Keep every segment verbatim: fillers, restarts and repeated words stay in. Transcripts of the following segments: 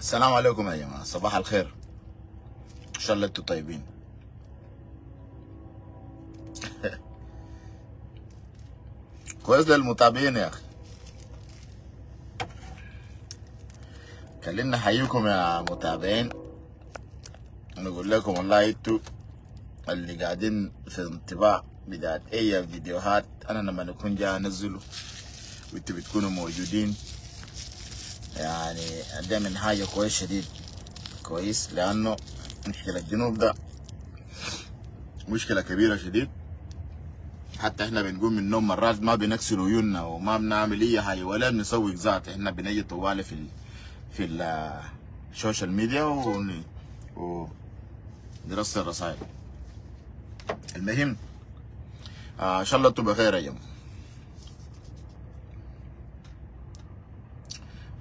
السلام عليكم يا جماعة، صباح الخير. إن شاء الله انتوا طيبين. كويس للمتابعين يا أخي. خلينا نحييكم يا متابعين. نقول لكم والله انتوا اللي قاعدين في انتظار بتاعت اي فيديوهات انا لما نكون جاي انزله، وانتوا بتكونوا موجودين. يعني ده من حاجة كويس شديد، كويس، لانه مشكلة الجنوب ده مشكلة كبيرة شديد. حتى احنا بنقوم من النوم مرات ما بنغسل عيوننا وما بنعمل اي حاجة ولا بنسوق ذات، احنا بنجي طوالي في ال في ال- السوشيال ميديا ون- ونرسل رسائل. المهم، آه، ان شاء الله انتوا بخير يا جماعة.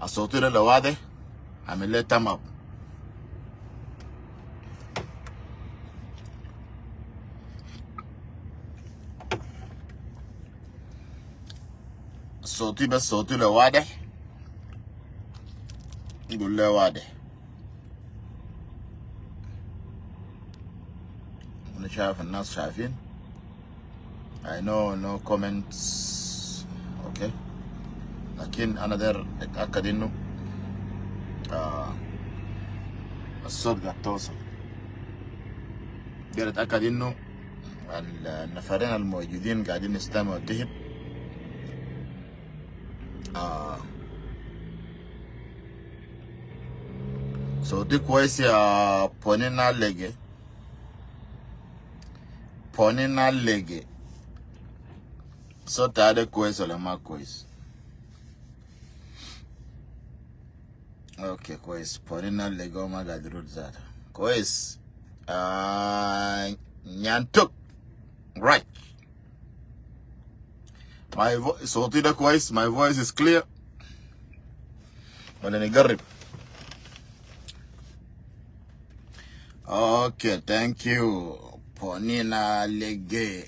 الصوت ده لو واضح، اعمل لي تام اب. صوتي بس، صوتي لو واضح، قول لي واضح. انا شايف الناس شايفين. I know no comments. Okay. لكن انا داير اتاكد انه، آه، الصوت قاعد توصل. داير اتاكد انه ال- النفرين الموجودين قاعدين يستمعوا الدهب. آه. صوتي كويس يا بونينا ليجي؟ بونينا ليجي، صوتي هذا كويس ولا ما كويس؟ اوكي، كويس. بونينا ليجي ما قاعد يرد ذاته. كويس. آه، نيانتوك. Right. My vo- صوتي ده كويس؟ My voice is clear ولا نقرب؟ Okay, thank you. Ponina lege.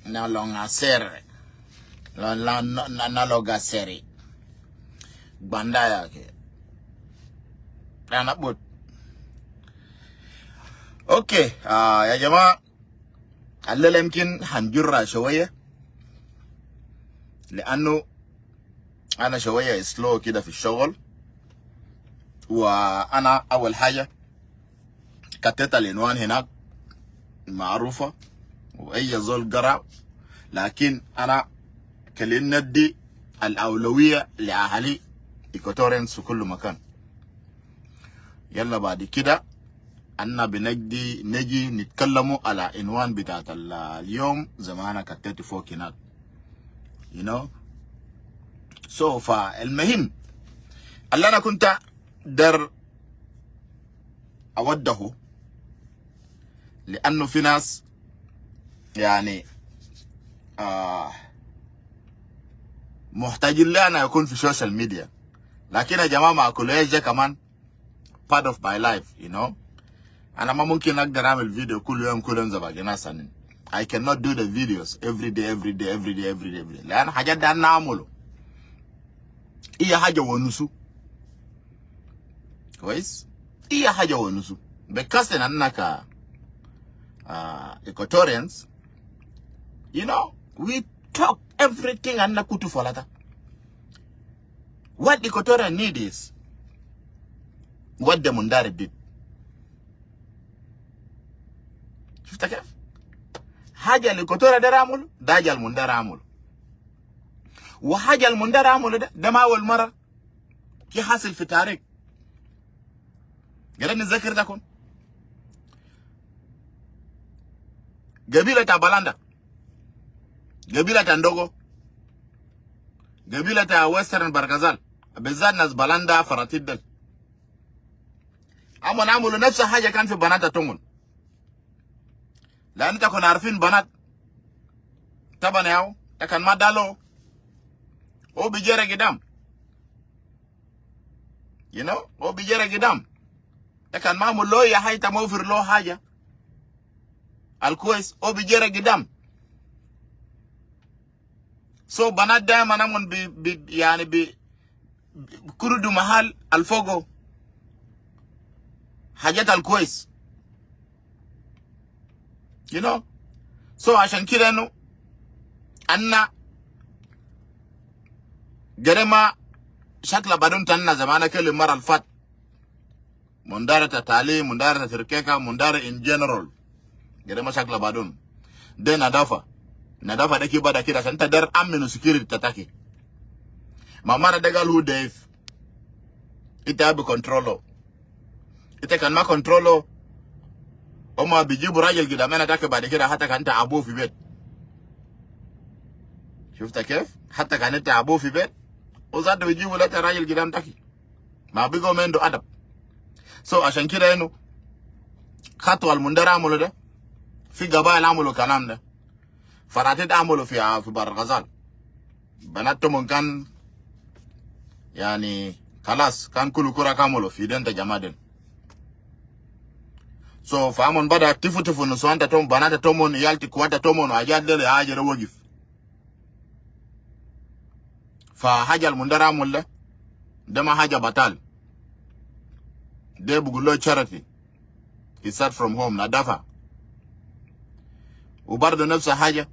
Na longa sere. Na, na, na, na, na longa sere. Bandaya ke. Ana but. Okay, ah, ya jamaa. الليلة يمكن حنجرها شوية، لأنه أنا شوية slow كده في الشغل. وأنا أول حاجة كتبت العنوان هناك معروفة، وأي زول قرا، لكن أنا كلي ندي الأولوية لأهالي Equatorians في كل مكان. يلا بعد كده أنا بنجي نجي نتكلموا على عنوان بتاعت ال- اليوم زي ما أنا كتبت فوق هناك. You know. So فالمهم اللي أنا كنت داير أوضحه، لأنه في ناس يعني، آه، محتاجين لي أنا أكون في السوشيال ميديا. لكن يا جماعة، ما أكل عيش ده كمان part of my life, you know. أنا ما ممكن أقدر أعمل فيديو كل يوم، كل يوم زي باقي ناس تانيين. I cannot do the videos every day, every day, every day, every day, every day. لأن حاجات ده أنا أعمله. هي حاجة ونسو. كويس؟ هي حاجة ونسو. Because إننا ك، آه، Equatorians, you know, we talk everything أنا كتو فلتا. What Equatorian need is what the Mundari did. شفت كيف؟ حاجة اللي إيكواتوريا ده عمله، ده حاجة المندار عمله. وحاجة المندار عمله ده، ده ما أول مرة كي حاصل في تاريخ. قاعدين نتذكر ده كون. قبيلة تاع بلاندا، قبيلة تاع ندوغو، قبيلة تاع ويسترن بارغازال، بالذات ناس بلاندا فراتيت ديل. أمن عملوا نفس الحاجة كان في بنات تونغون. لأن تكون عارفين بنات. طبعا ياو، تكن ما دالو. هو بيجري قدام. You know؟ هو بيجري قدام. تكن ما ملو يا حاجة، ما وفر له حاجة. الكويس، هو بيجري قدام. So بنات دايما أمن بي، بي، يعني بي، بي، كردوا محل الفوقو. haja tal kwes. You know? So, ashan kida inu, anna, gere ma shakla badun tanna zai ma ana keli mara alfat. Mundara ta tali, mundara ta tirkeka, mundara in general. Gere ma shakla badun. De nadafa. Nadafa de ki bada kida, ashan ta der aminu security ta taki. Ma mara de gal hu deif. Ita bi controlo. Ita kan ma controlo. Oma bijibu rajil gidam ena taki bada kida hata kan ita abu fi bet. Shufta kef? Hata kan ita abu fi bet. Uza de bijibu leta rajil gidam taki. Ma bigo ma indu adab. So, ashan kida inu. Khatwa al mundara amulu de. Fi gabail amulu kalam de. Faratit amulu fi, fi Bahr el Ghazal. Banat tomon kan, yani, kalas, kan kulu kura ke amulu fi den ta jama den. So, fa amon bada tifu tifu nusuan ta tomon, banat ta tomon, iyal ti kwat ta tomon, haja del haja de wagif. Fa haja al mundara amulu de, de ma haja batal. De bi gulu charity. He sat from home, nadafa. Ubardu nafsa haja.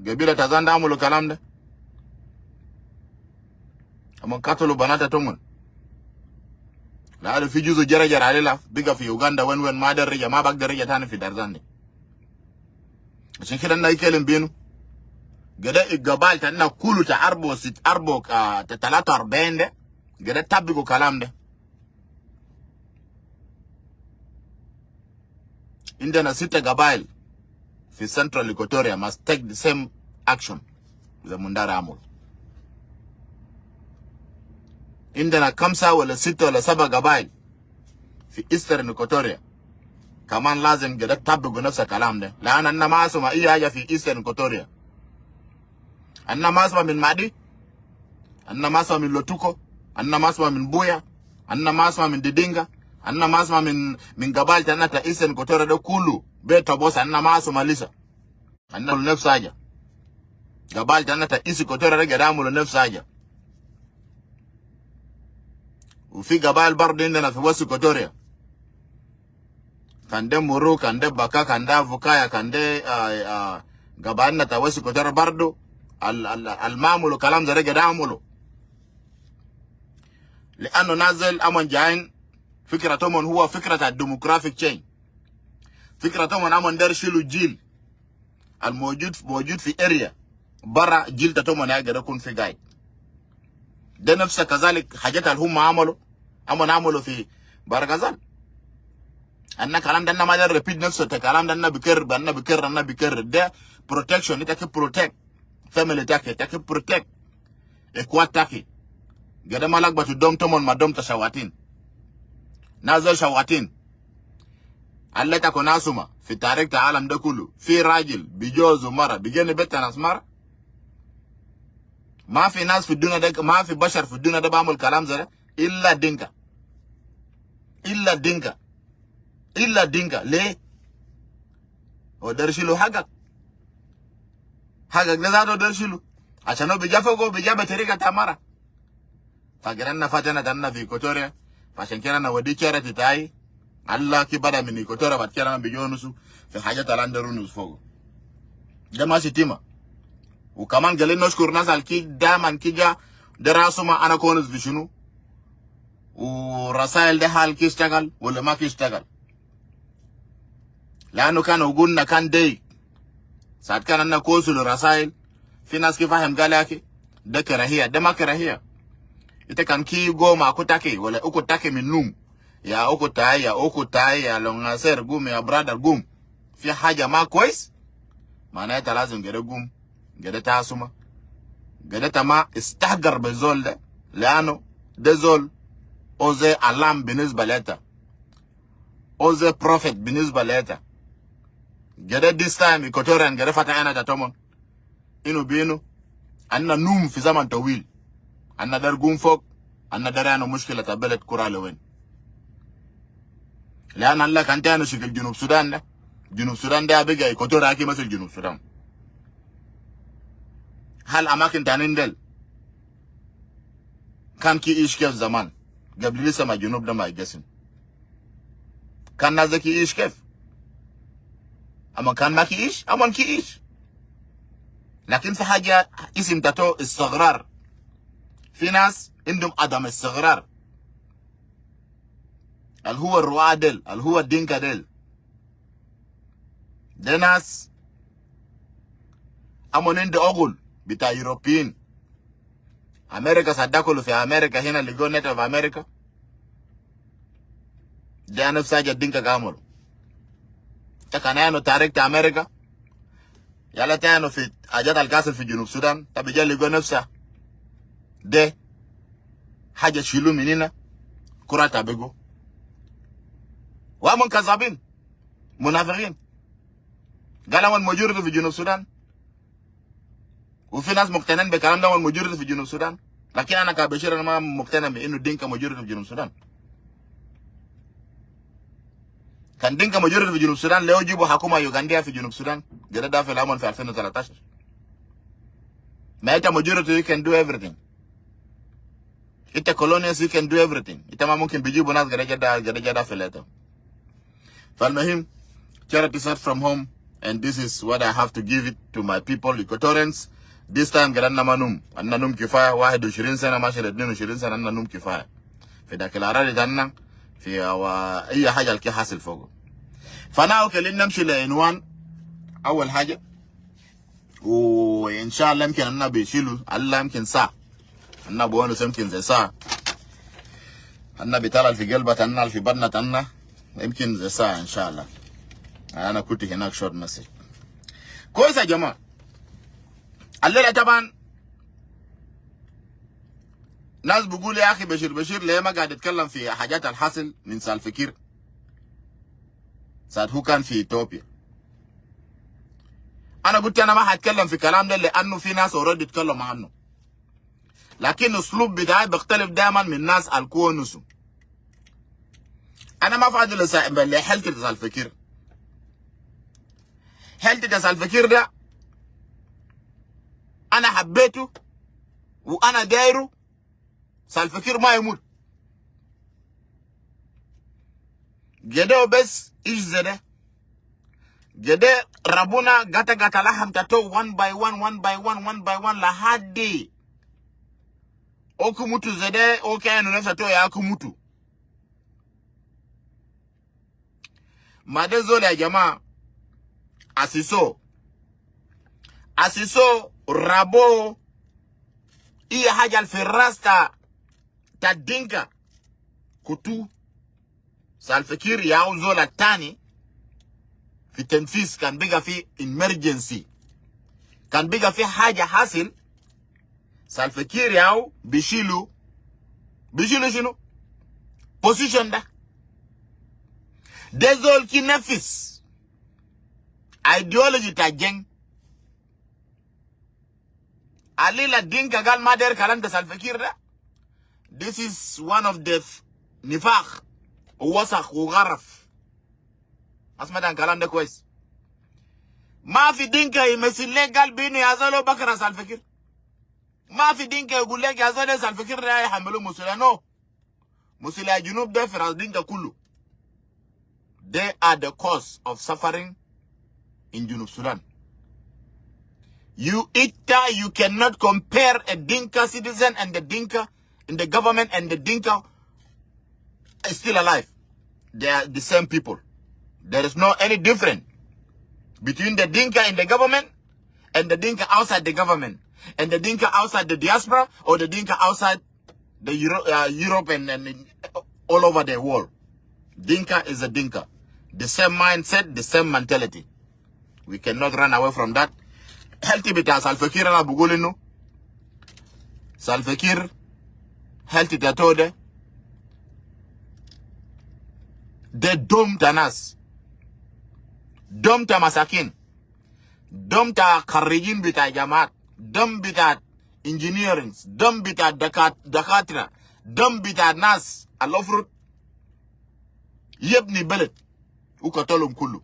Gabila ta Azande amulu kalam de. Amon katulu banat ta tomon. Ladu fi juzu jere jere alila, biga fi Uganda wen wen ma der reja, ma bagder reja tani fi Dar Azande. Ashan kida ana ikelem binu. Gede i gabail tanna kulu ta arbo sit, arbo, ah, ta talata arbain de. Gede tabigu kalam de. Indena sitta gabail fi Central Equatoria must take the same action zai mundara amulu. Indena kamsa wala sitta wala saba gabail fi Eastern Equatoria. Kaman lazim gede tabigu nafsa kalam de. Lanu ana ma asuma ayi haja fi Eastern Equatoria. Ana ma asuma min Madi. Ana ma asuma min Lotuko. Ana ma asuma min Buya. Ana ma asuma min Didinga. Ana ma asuma min, min gabail tanna ta Eastern Equatoria de kulu. Be ta bos ana ma asuma lisa. Ana amulu nafsa haja. Gabail tanna ta East Equatoria de gede amulu nafsa haja. Ufi gabail bardu indena fi West Equatoria. Kan de Muru, kan de Baka, kan de Avukaya, kan de, ah, ah, gabail na ta West Equatoria bardu. Al, al, al ma amulu kalam zede gede amulu. Lanu nas del amon jain, fikra tomon huwa fikra ta demographic change. Fikra tomon amon der shilu jil. Al mojud, mojud fi area. Bara jil ta tomon ya gede kun fi gaid. De nafsa kazalik hajat al huma amulu. Amon amulu fi Bahr el Ghazal. Ana kalam de ana ma der repeat nafsa ta kalam de ana biker, ana biker, ana biker. De protection, ita ki protect family taki, ita ki protect ikwat taki. Gede ma lagbatu dom tomon ma dom ta shawatin. Nas del shawatin. Al leta kun asuma fi tarik ta alam de kulu. Fi rajil bi jozu mara, bi geni beta nas mara. Ma fi nas fi dunia de, ma fi bashar fi dunia de bi amulu kalam zede. Illa Dinka. Illa Dinka. Illa Dinka. Le? Uwo der shilu hagak. Hagak de zatu uwo der shilu. Ashan uwo bi ja fogo, bi ja be teriga ta mara. Fa gede ana fati ana tanna fi Equatoria. Fa ashan kede ana wodi charity tai. Ala ki bada min Equatoria, bad kede ana bi jo nusu fi haja ta landeru nusu fogo. De ma sitima. Ukaman gelli nashkur nas al ki daman ki ja der asuma ana kwes fi shunu. Urasail de hal ki ishtagal wala ma ki ishtagal. Lanu kan ugulna kan de. Saat kan ana kwes le rasail. Fi nas ki fahem gal yake. De karahiya, de ma karahiya. Ita kan ki go ma uku taki, wala uku taki min num. Ya uku tai, ya uku tai, ya Longaser gum, ya brother gum. Fi haja ma kwes. Mana ita lazim gede gum. Gede ta asuma. Gede ta ma istahgar be zol de. Lanu de zol uwo ze alam binisba leta. Uwo ze prophet binisba leta. Gede this time Equatorian gede fata ena ta tomon. Inu binu. Ana num fi zaman tawil. Ana der gum fok. Ana der anu mushkila ta beled kura le wen. Lanu ala kan tanu shikil Junub Sudan de. Junub Sudan de abiga Equatoria aki masil Junub Sudan. Hal amakin tanin del. Kan ki ish kef zaman. قبل لسه ما جنوب ده ما يتقسم. كان الناس دي كي يعيش كيف؟ أما كان ما كي يعيش، أما كي يعيش. لكن في حاجة اسم تاتو استقرار. في ناس عندهم عدم استقرار. اللي هو الرعاة ديل، اللي هو الدينكا ديل. دي ناس أمن عندو عقول بتاع European. أمريكا ساعة ده كلو في أمريكا هنا لقو native أمريكا. دي نفس حاجة دينكا قاملو. تا كان يعنو تاريخ تا أمريكا. يلا تانو في حاجات القاصر في جنوب السودان. تا بيجا لقو نفسها. دي حاجة شيلو من هنا. كرة تا بيقو. وهم كذابين. منافقين. قال أمن majority في جنوب السودان. وفي ناس مقتنعين بكلام ده، أمن majority في جنوب السودان. لكن أنا كبشير، أنا ما مقتنع بإنه دينكا majority في جنوب السودان. كان دينكا majority في جنوب السودان، لو جيبوا حكومة يوغندية في جنوب السودان، قدر دافع الأمن في ألفين وتلتاشر. ما إنت majority، you can do everything. إنت colonies، you can do everything. إنت ما ممكن بيجيبوا ناس قدر جدا، قدر جدا في ليتهم. فالمهم، charity start from home, and this is what I have to give it to my people, Equatorians. This time قدر عنا ما نوم، عنا نوم كفاية. واحد وعشرين سنة ماشي ل اثنين وعشرين سنة، عنا نوم كفاية في داك الأراضي تاعنا، في أو-، أي حاجة الكي حاصل فوقه. فأنا أوكي، لين نمشي لعنوان أول حاجة. وإن شاء الله يمكن أنا بيشيلوا، الله يمكن ساعة. أنا بونس يمكن زي ساعة. أنا بتلال في قلبة، أنا في بدنة، أنا يمكن زي ساعة إن شاء الله. أنا كنت هناك short message. كويس يا جماعة. الليلة طبعًا ناس بيقول: "يا أخي، بشير، بشير ليه ما قاعد يتكلم في حاجات الحاصل من سالفا كير ساعة هو كان في إثيوبيا؟" أنا قلت: "أنا ما حاتكلم في كلام ده، لأنه في ناس already اتكلموا عنه. لكن أسلوب بتاعي بيختلف دايمًا من ناس الكونسو. أنا ما فاضي لسا-، لحالتي بتاع سالفا كير. حالتي بتاع سالفا كير ده أنا حبيته وأنا دايره. سالفا كير ما يموت. قدو بس إيش زي ده. قدو ربنا قطع قطع لحم تاتو one by one، one by one، one by one لحد أوكي موتو زي ده، أوكي أنا نفسي تو يا أوكي موتو. ما ده زول يا جماعة. أسيسو. أسيسو رابو. إي حاجة في الراس تا، تا دينكا. كتو. سالفا كير ياو زول التاني في تنفيذ، كان بقى في emergency، كان بقى في حاجة حاصل، سالفا كير ياو بيشيلو، بيشيلو شنو؟ Position ده. ده زول كي نفذ ideology تا جنج. علي لا دينكا قال ما داير كلام تا سالفا كير ده. This is one of the نفاق ووسخ وقرف. اسمع ده الكلام ده كويس. ما في دينكا يمثل لي قال بينو يا زول بكره سالفا كير. ما في دينكا يقول لك يا زول سالفا كير ده يحملو مسؤولية. No. مسؤولية جنوب ده في راس دينكا كلو. They are the cause of suffering in Junub Sudan. You إنت, you cannot compare a Dinka citizen and the Dinka in the government and the Dinka is still alive. They are the same people. There is no any difference between the Dinka in the government and the Dinka outside the government and the Dinka outside the diaspora or the Dinka outside the Euro-, uh, Europe and, and all over the world. Dinka is a Dinka. The same mindset, the same mentality. We cannot run away from that. Health بتاع سالفا كير أنا بقول إنه سالفا كير health تاتو ده، ده دم تا ناس، دم تا مساكين، دم تا خريجين بتاع جامعات، دم بتاع engineering، دم بتاع دكات-، دكاترة، دم بتاع ناس المفروض يبني بلد، وقتلهم كلو.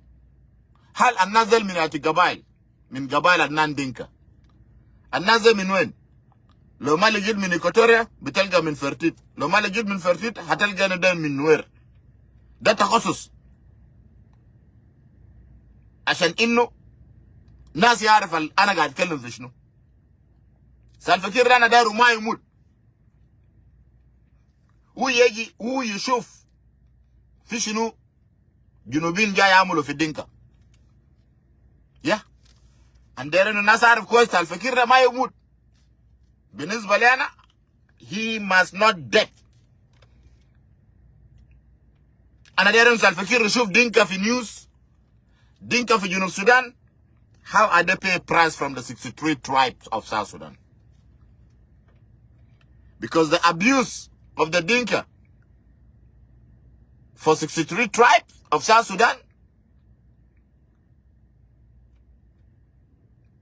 هل الناس ديل من أي قبائل؟ من قبائل عدنان دينكا. الناس ديل من وين؟ لو ما لقيت من إيكوتوريا، بتلقى من فرتيت. لو ما لقيت من فرتيت، هتلقى أنا ده من نوير. ده تخصص. عشان إنه ناس يعرف ال-، أنا قاعد أتكلم في شنو. سالفا كير ده أنا دايره ما يموت. هو يجي، هو يشوف في شنو جنوبين جاي يعملوا في الدينكا. يا. أنا داير إنه الناس عارف كويس سالفا كير ده ما يموت. بالنسبة لي أنا، he must not dead. أنا داير إنه سالفا كير يشوف دينكا في نيوز، دينكا في جنوب السودان. How are they pay price from the sixty-three tribes of South Sudan? Because the abuse of the Dinka for sixty-three tribes of South Sudan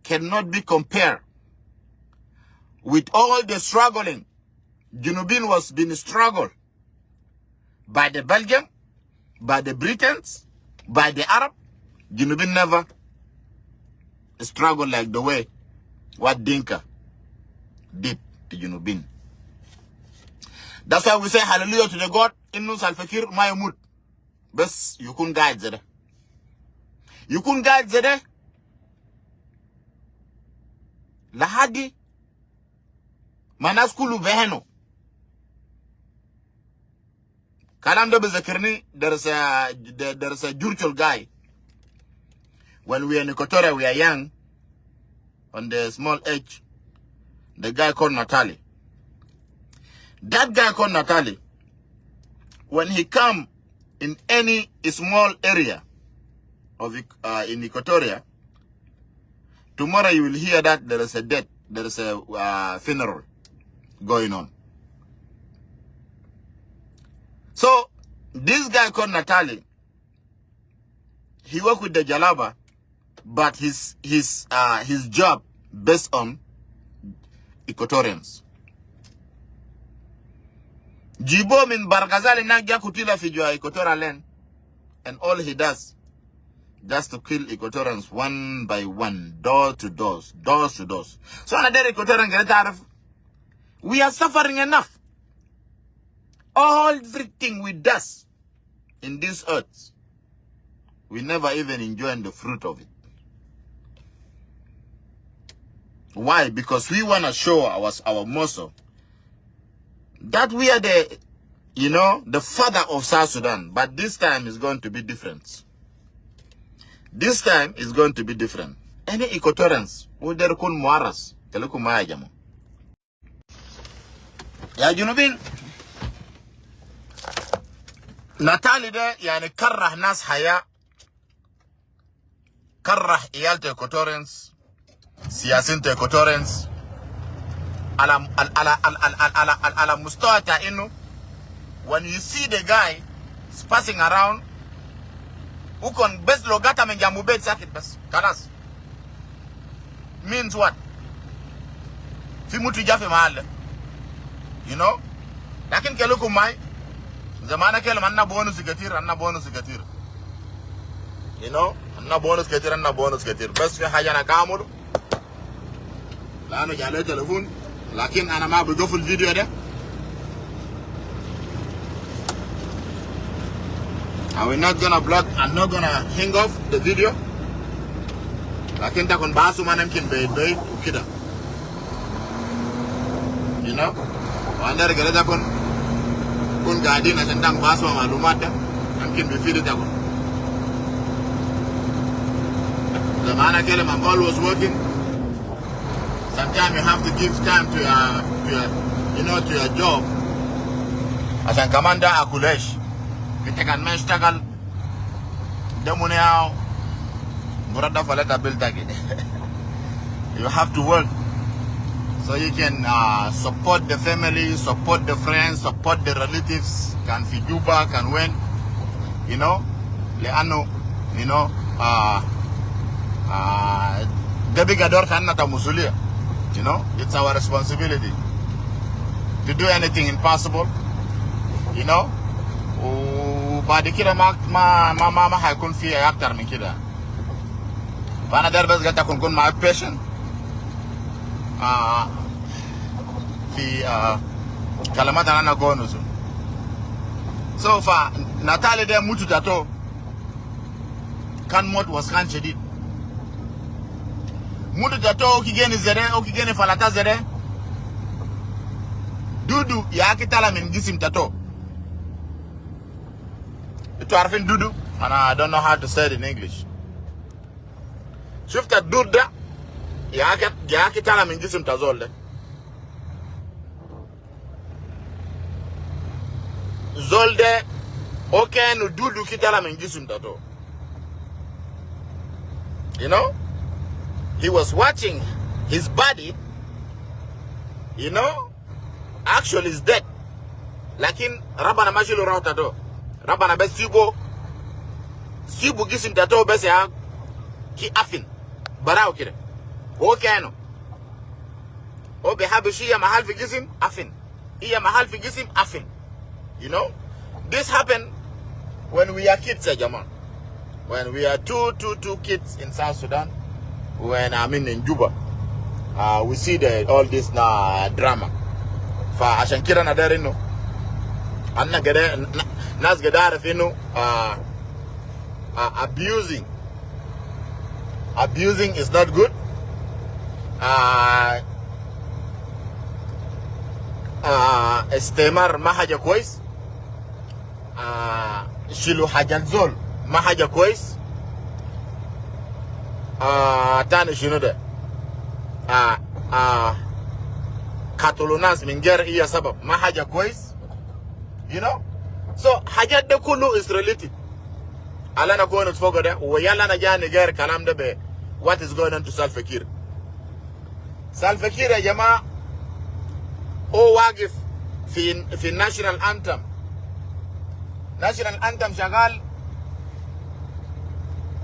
cannot be compared with all the struggling Junubin was been struggled by the Belgian, by the Britons, by the Arab. Junubin never struggle like the way what Dinka did to Junubin. That's why we say hallelujah to the God, إنه سالفا كير ما يموت. بس يكون قاعد زي ده. يكون قاعد زي ده لحد ما الناس كله بيهنوا. الكلام ده بيذكرني، there is a, there is a Jurchal guy. When we are in Equatoria, we are young, on the small age, the guy called Natali. That guy called Natali, when he come in any small area of Eq-, uh, in Equatoria, tomorrow you will hear that there is a death, there is a, uh, funeral going on. So, this guy called Natali, he work with the Jalaba, but his, his, uh, his job based on Equatorians. Jibo min Bargazal inak ja kutila fi jua Equatorial land, and all he does, just to kill Equatorians one by one, door to doors, doors to doors. So أنا داير Equatorian قاعد تعرف, we are suffering enough. All everything we does in this earth, we never even enjoying the fruit of it. Why? Because we wanna show our, our muscle that we are the, you know, the father of South Sudan. But this time is going to be different. This time is going to be different. Any Equatorians, who dare kun muaras, kalikum ma ya jama. Ya Junubin, Natali de, yani, karrah nas haya, karrah iyal ta Equatorians, siyasin ta Equatorians, ala, ala, ala mustawa ta inu, when you see the guy is passing around, ukun bes lo gata min jambu bed sakit bes, kalas. Means what? Fi mutu ja fi mahal. You know? Lakin kalikum ma, zai ma ana kele, anna bonus ketir, anna bonus ketir. You know? Anna bonus ketir, anna bonus ketir. Bes fi haja ana gamulu. Lanu jale telefon. Lakin ana ma bigoful video de. I will not gonna block, I'm not gonna hang off the video. Lakin ta kun basu ma ana mumkin beit beit u kida. You know? Wa ana dayir gere ta kun, kun gaidin ashan ta basu malumat de. Mumkin bifid ta kun. Zai ma ana kele, I'm always working. Sometimes you have to give time to your, to your, you know, to your job. Ashan kaman da akul eish. Bita kan ma ishtagal. Da munu ya. Murad da fala ta bil ta kede. You have to work. So you can, uh, support the family, support the friends, support the relatives. Kan fi Juba, kan wen. You know? Lianu, you know, uh, uh, da biga dor ta ana ta musuliya. You know, it's our responsibility to do anything impossible. You know, u baad kida ma, ma, ma, ma, ma haikun fi aktar min kida. Fa ana dayir bes gata kun, kun ma patient. Uh, Ah, kalamat ana gonu su. So fa Natale de mutu tato. Kan mot was kan shadid. Mutu tato, o ki geni zede, o ki geni falata zede. Dudu ya ki tala min gisim tato. Itu arfin dudu? Ana, I don't know how to say it in English. Shufta dudu da, ya ki, ya ki tala min gisim ta zol de. Zol de, o kenu dudu ki tala min gisim tato. You know? He was watching his body, you know? Actually, he's dead. Lakin Rabana ma shilu ruhu tato. Rabana bes sibu, sibu gisim tato bes ya ki afin. Barau kede. O kenu. O bi habish iya mahal fi gisim afin. Iya mahal fi gisim afin. You know? This happened when we are kids, ya jama. When we are two, two, two kids in South Sudan, when, I mean, in Juba, uh, we see the, all this na drama. Fa ashan kede ana der inu. Ana gede, na-, nas gede arif inu, uh, uh, abusing. Abusing is not good. Uh, uh, istimar ma haja kwes. Ah, shilu haja zol ma haja kwes. Ah, tani shinu de? Ah, ah, katulu nas min ger iya sabab ma haja kwes. You know? So, hajat de kulu is related. Ala ana kunu fogo de, wa yala ana jani ger kalam de be, what is going on to Salva Kiir? Salva Kiir, ya jama, o wagif fi, fi national anthem. National anthem shagal,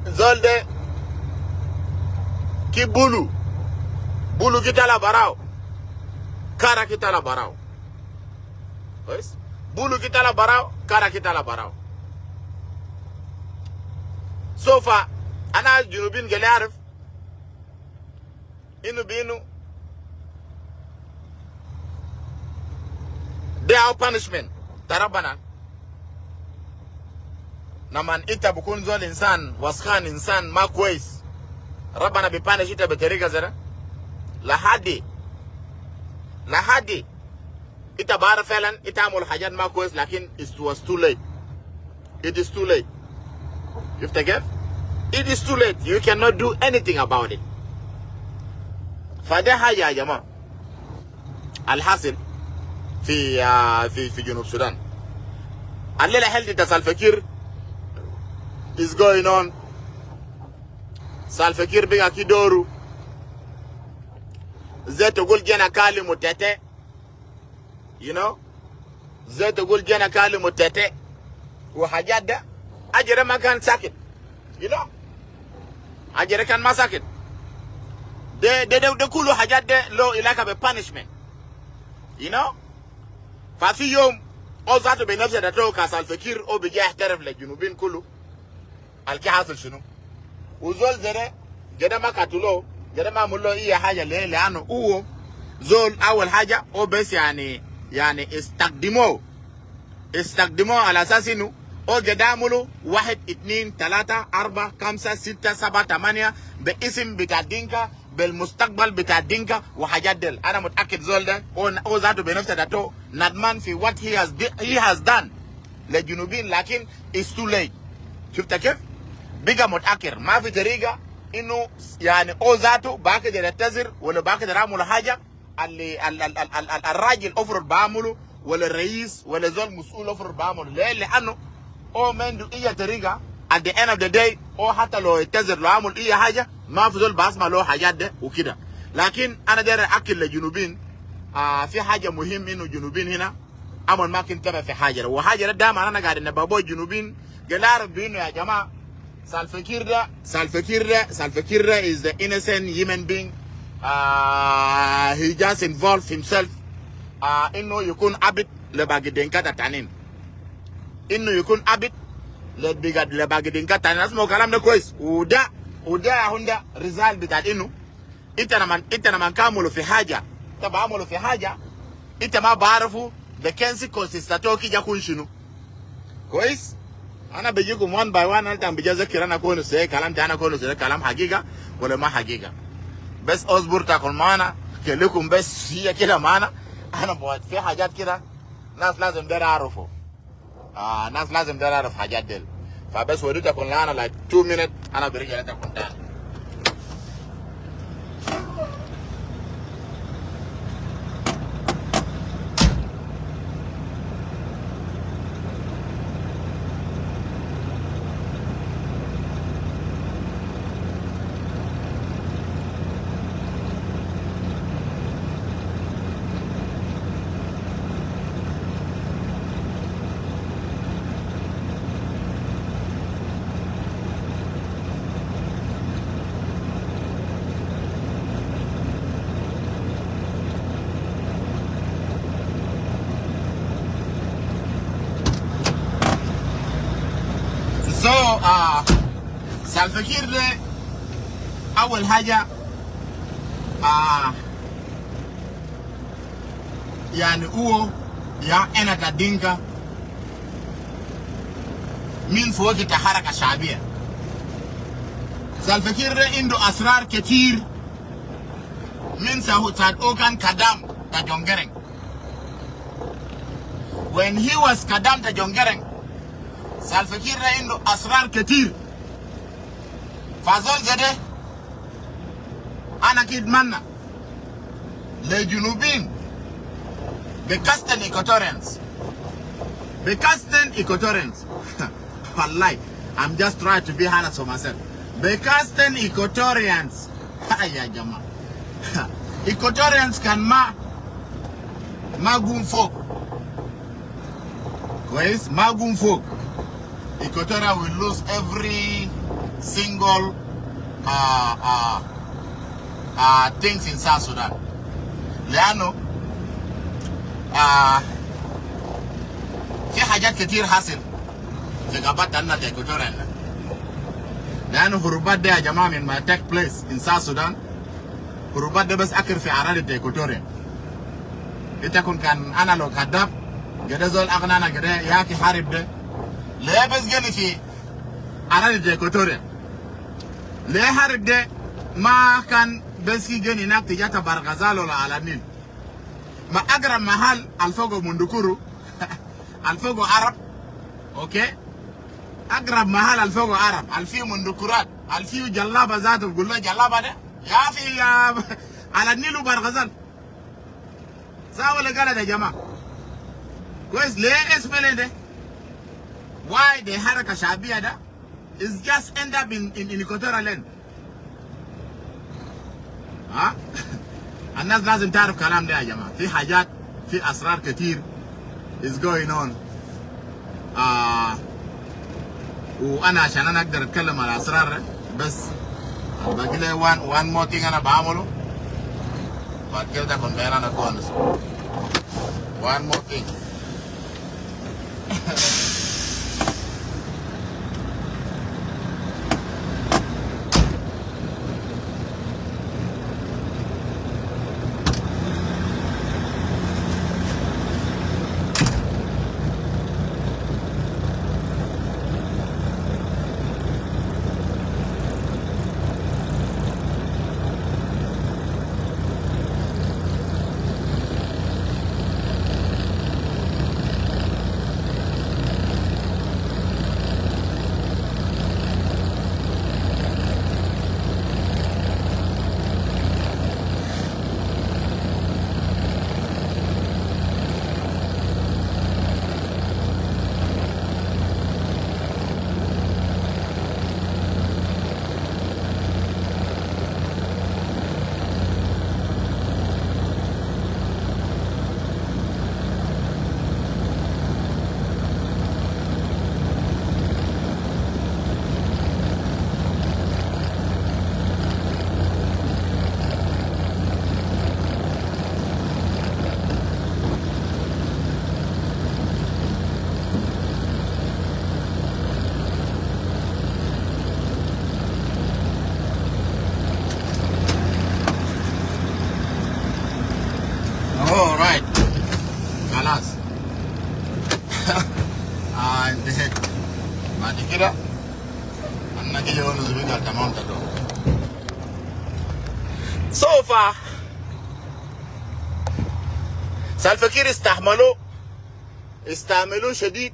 zol de ki bulu. Bulu ki tala barau. Kara ki tala barau. Kwes? Bulu ki tala barau, kara ki tala barau. So fa, ana junubin gele arif, inu binu, de aw punishment ta Rabana. Naman ita bukun zol insan waskan, insan ma kwes, Rabana bi punish ita be teriga zede? Lahadi, lahadi ita baraf felan ita amul hajat ma kwes, lakin it was too late. It is too late. Shufta kef? It is too late. You cannot do anything about it. Fa de haja, ya jama, al hasil fi, ah, fi, fi Junub Sudan. Al lela health ta Salva Kiir is going on. Salva Kiir biga ki doru. Ze tugul jena kalimu tete. You know? Ze tugul jena kalimu tete. Wa hajat de, ajere ma kan sakit. You know? Ajere kan ma sakit. De, de, de, de kulu hajat de lo ilaka be punishment. You know? Fa fi yom, o zatu be nafsa ta to ka Salva Kiir, o bi ja yahtarif le junubin kulu. Al ke hasil shunu? U zol zede, gede ma katulo, gede ma amulo iya haja le, le anu uwo zol awal haja, o bes yani, yani istakdimo. Istakdimo ala asas inu o gede amulu wahid, itnin, talata, arba, kamsa, sitta, saba, tamania, be isim bita Dinka, bel mustakbal bita Dinka, wa hajat del. Ana mutakid zol de, o, o zatu be nafsa ta to nadman fi what he has di-, he has done le junubin, lakin it's too late. Shufta kef? Biga mutakir. Ma fi teriga inu, yani, o zatu ba keder yatazir wala ba keder amulu haja. Al, al, al rajil ofrod ba amulu, wala rais, wala zol musul ofrod ba amulu. Le, le anu o mendu iya teriga. At the end of the day, o hata lo yatazir, lo amul iya haja, ma fi zol ba asma lo hajat de u kida. Lakin ana der akil le junubin, ah, fi haja muhim inu junubin hina amul ma kin tebe fi haja de. Wa haja de dama ana gadi na babo junubin, gele arif binu, ya jama, Salva Kiir de, Salva Kiir de, Salva Kiir de is the innocent human being. Ah, he just involved himself. Ah, inu yukun abid le bagi Dinka ta tanin. Inu yukun abid le biga, le bagi Dinka tanin. Asma kalam de kwes. Uda, uda ya hunda result bita inu. Ita naman, ita naman ka amulu fi haja. Ita ba amulu fi haja. Ita ma barufu the consequences ta toki ja kun shunu. Kwes? Ana bejikum one by one, altan beja zakir ana kunu se kalam ta ana kunu se kalam hagiga wala ma hagiga. Bes osbur ta kun mana, kelikum bes shia kida mana. Ana bawat fi hajat kida. Nas lazim der arufu. Ah, nas lazim der aruf hajat del. Fa bes wadu ta kun lana like two minute, ana berija ta kun tani. So, ah, Salva Kiir de, awal haja, ah, yani, uwo, ya ena ta Dinka, min foki ta haraka shabia. Salva Kiir de indu asrar ketir, min sa hu-, sa uwo kan kadam ta Jongereng. When he was kadam ta Jongereng, Salva Kiir de indu asrar ketir. Fa zol ze de, ana kid manna le Junubin, be kasten Equatorians. Be kasten Equatorians. Wallahi, I'm just trying to be honest for myself. Be kasten Equatorians. Ay ya jama. Equatorians kan ma, ma gum fok. Kwes, ma gum fok. Equatoria will lose every single, uh, uh, uh, things in South Sudan. Leanu, uh, fi hajat ketir hasil fi gabat tanna ta Equatoria na. Leanu hurubat de ya jama min ma take place in South Sudan, hurubat de bes akir fi aradi ta Equatoria. Ita kun kan ana lo kadab, gede zol agna ana gede yaki harib de. Le bes geni fi aradi ta Equatoria. Le harib de ma kan bes ki geni nak tija ta Bahr el Ghazal wala Ala Nil. Ma agrab mahal al fogo Mundukuru, al fogo Arab, okay? Agrab mahal al fogo Arab, al fiu mundukurat, al fiu jalaba zatu, bigulu jalaba de. Ya fi, ya, Ala Nil u Bahr el Ghazal. Sah wala galat ya jama? Kwes, le S P L A de. Why the haraka shabia da is just end up in, in, in Equatoria land. Ha? Annas lazim tarif kalam de ya jama. Fi hajat, fi asrar ketir is going on. Ah, u ana ashan ana agder atkalam al asrar de, bes bagi le one, one more thing ana bamulu. Bad kede ta kun bena na kons. One more thing. Salva Kiir istahmalu, istahmalu shadid,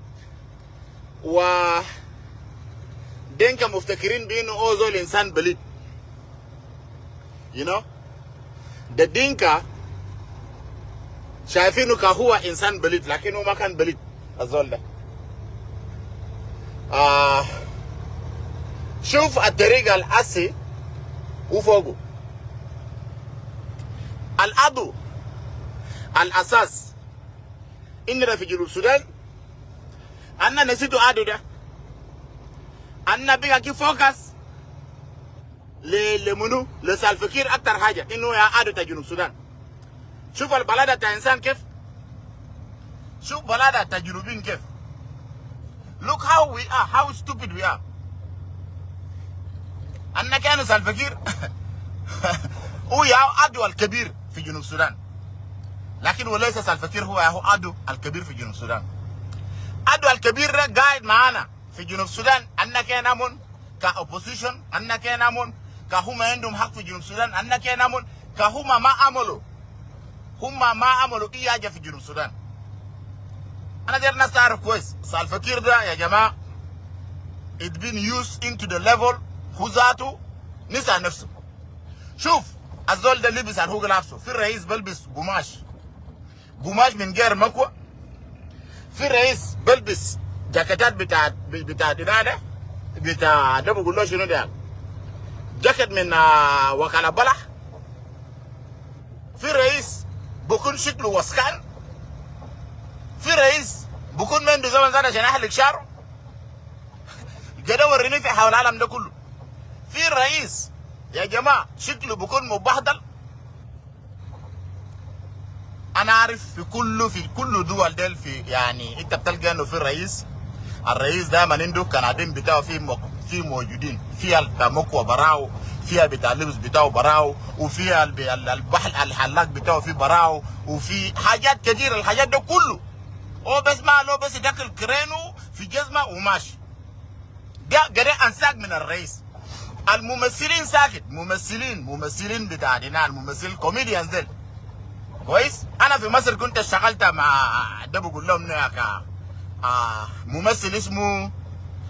wa Dinka muftakirin bi inu huwa zol insan balid. You know? De Dinka shaifinu ka huwa insan balid, lakin huwa ma kan balid. Azol da. Ah, shuf at-tariga al-asi u fogu. Al-adu, al-asas. Inna da fi Junub Sudan. Anna nasitu adu da. Anna biga ki focus le, le munu, le Salva Kiir aktar haja, inu ya adu ta Junub Sudan. Shuf al-balada ta insan kef. Shuf balada ta Junubin kef. Look how we are, how stupid we are. Anna kanu Salva Kiir huwa ya adu al-kabir fi Junub Sudan. Lakin huwa laysa Salva Kiir huwa ya adu al-kabir fi Junub Sudan. Adu al-kabir da gaid maana fi Junub Sudan. Anna kanu amun ka opposition, anna kanu amun ka huma indum hak fi Junub Sudan, anna kanu amun ka huma ma amalu, huma ma amalu ayi haja fi Junub Sudan. Ana der nas tarif kwes, Salva Kiir da, ya jamaa, it been used into the level, hu zatu nisa nafsu. Shuf, azol da libis al hu ga labsu. Fi rais balbis gumash. Gumash min gair makwa. Fi rais balbis jaketat bita, bita dinada, bita da bugulu shunu da. Jaket min, ah, wakala balah. Fi rais bukun shiklu waskan. Fi rais bukun ma indu zaman zatu ashan yahlik sharu. Gede worini fi hawla alam da kullu. Fi rais, ya jamaa, shiklu bukun mubahdal. Ana arif fi kullu, fi kullu duwal del fi, yani, inta btalga inu fi rais. Al rais daiman indu kanadin bitau fi mok-, fi mojudin. Fi al ta makwa barau, fi al bita libis bitau barau, u fi al bi-, al, al bahl, al halak bitau fi barau, u fi hajat katir, al hajat da kullu. Huwa bes ma, huwa bes idakil krenu fi jezma u mashi. Da gede ansag min al rais. Al mumasilin sakit, mumasilin, mumasilin bita dina, al mumasil comedians del. Kwes? Ana fi Masir kunta shtagalta ma, da bugulu munu ya ka, ah, mumasil ismu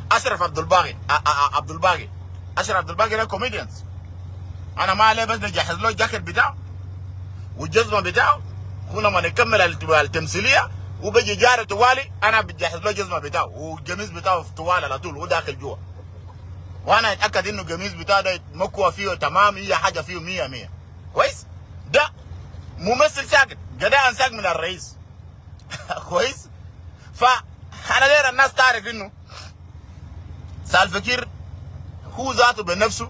Ashraf Abdul Bagi, ah, ah, ah, Abdul Bagi. Ashraf Abdul Bagi da comedians. Ana ma alai bes bijahiz lo jaket bitau u jezma bitau. Hu lamma ikamil al, al tamsiliya, hu biji jari tuwali, ana bijahiz lo jezma bitau u gemis bitau tuwali ala tul, hu dakil juwa. Wa ana atakad inu gemis bitau da makwa fiyu tamam, ayi haja fiyu miya miya. Kwes? Da mumasil sakit, gede ansag min al rais. Kwes? Fa, ana der annas tarif inu Salva Kiir hu zatu be nafsu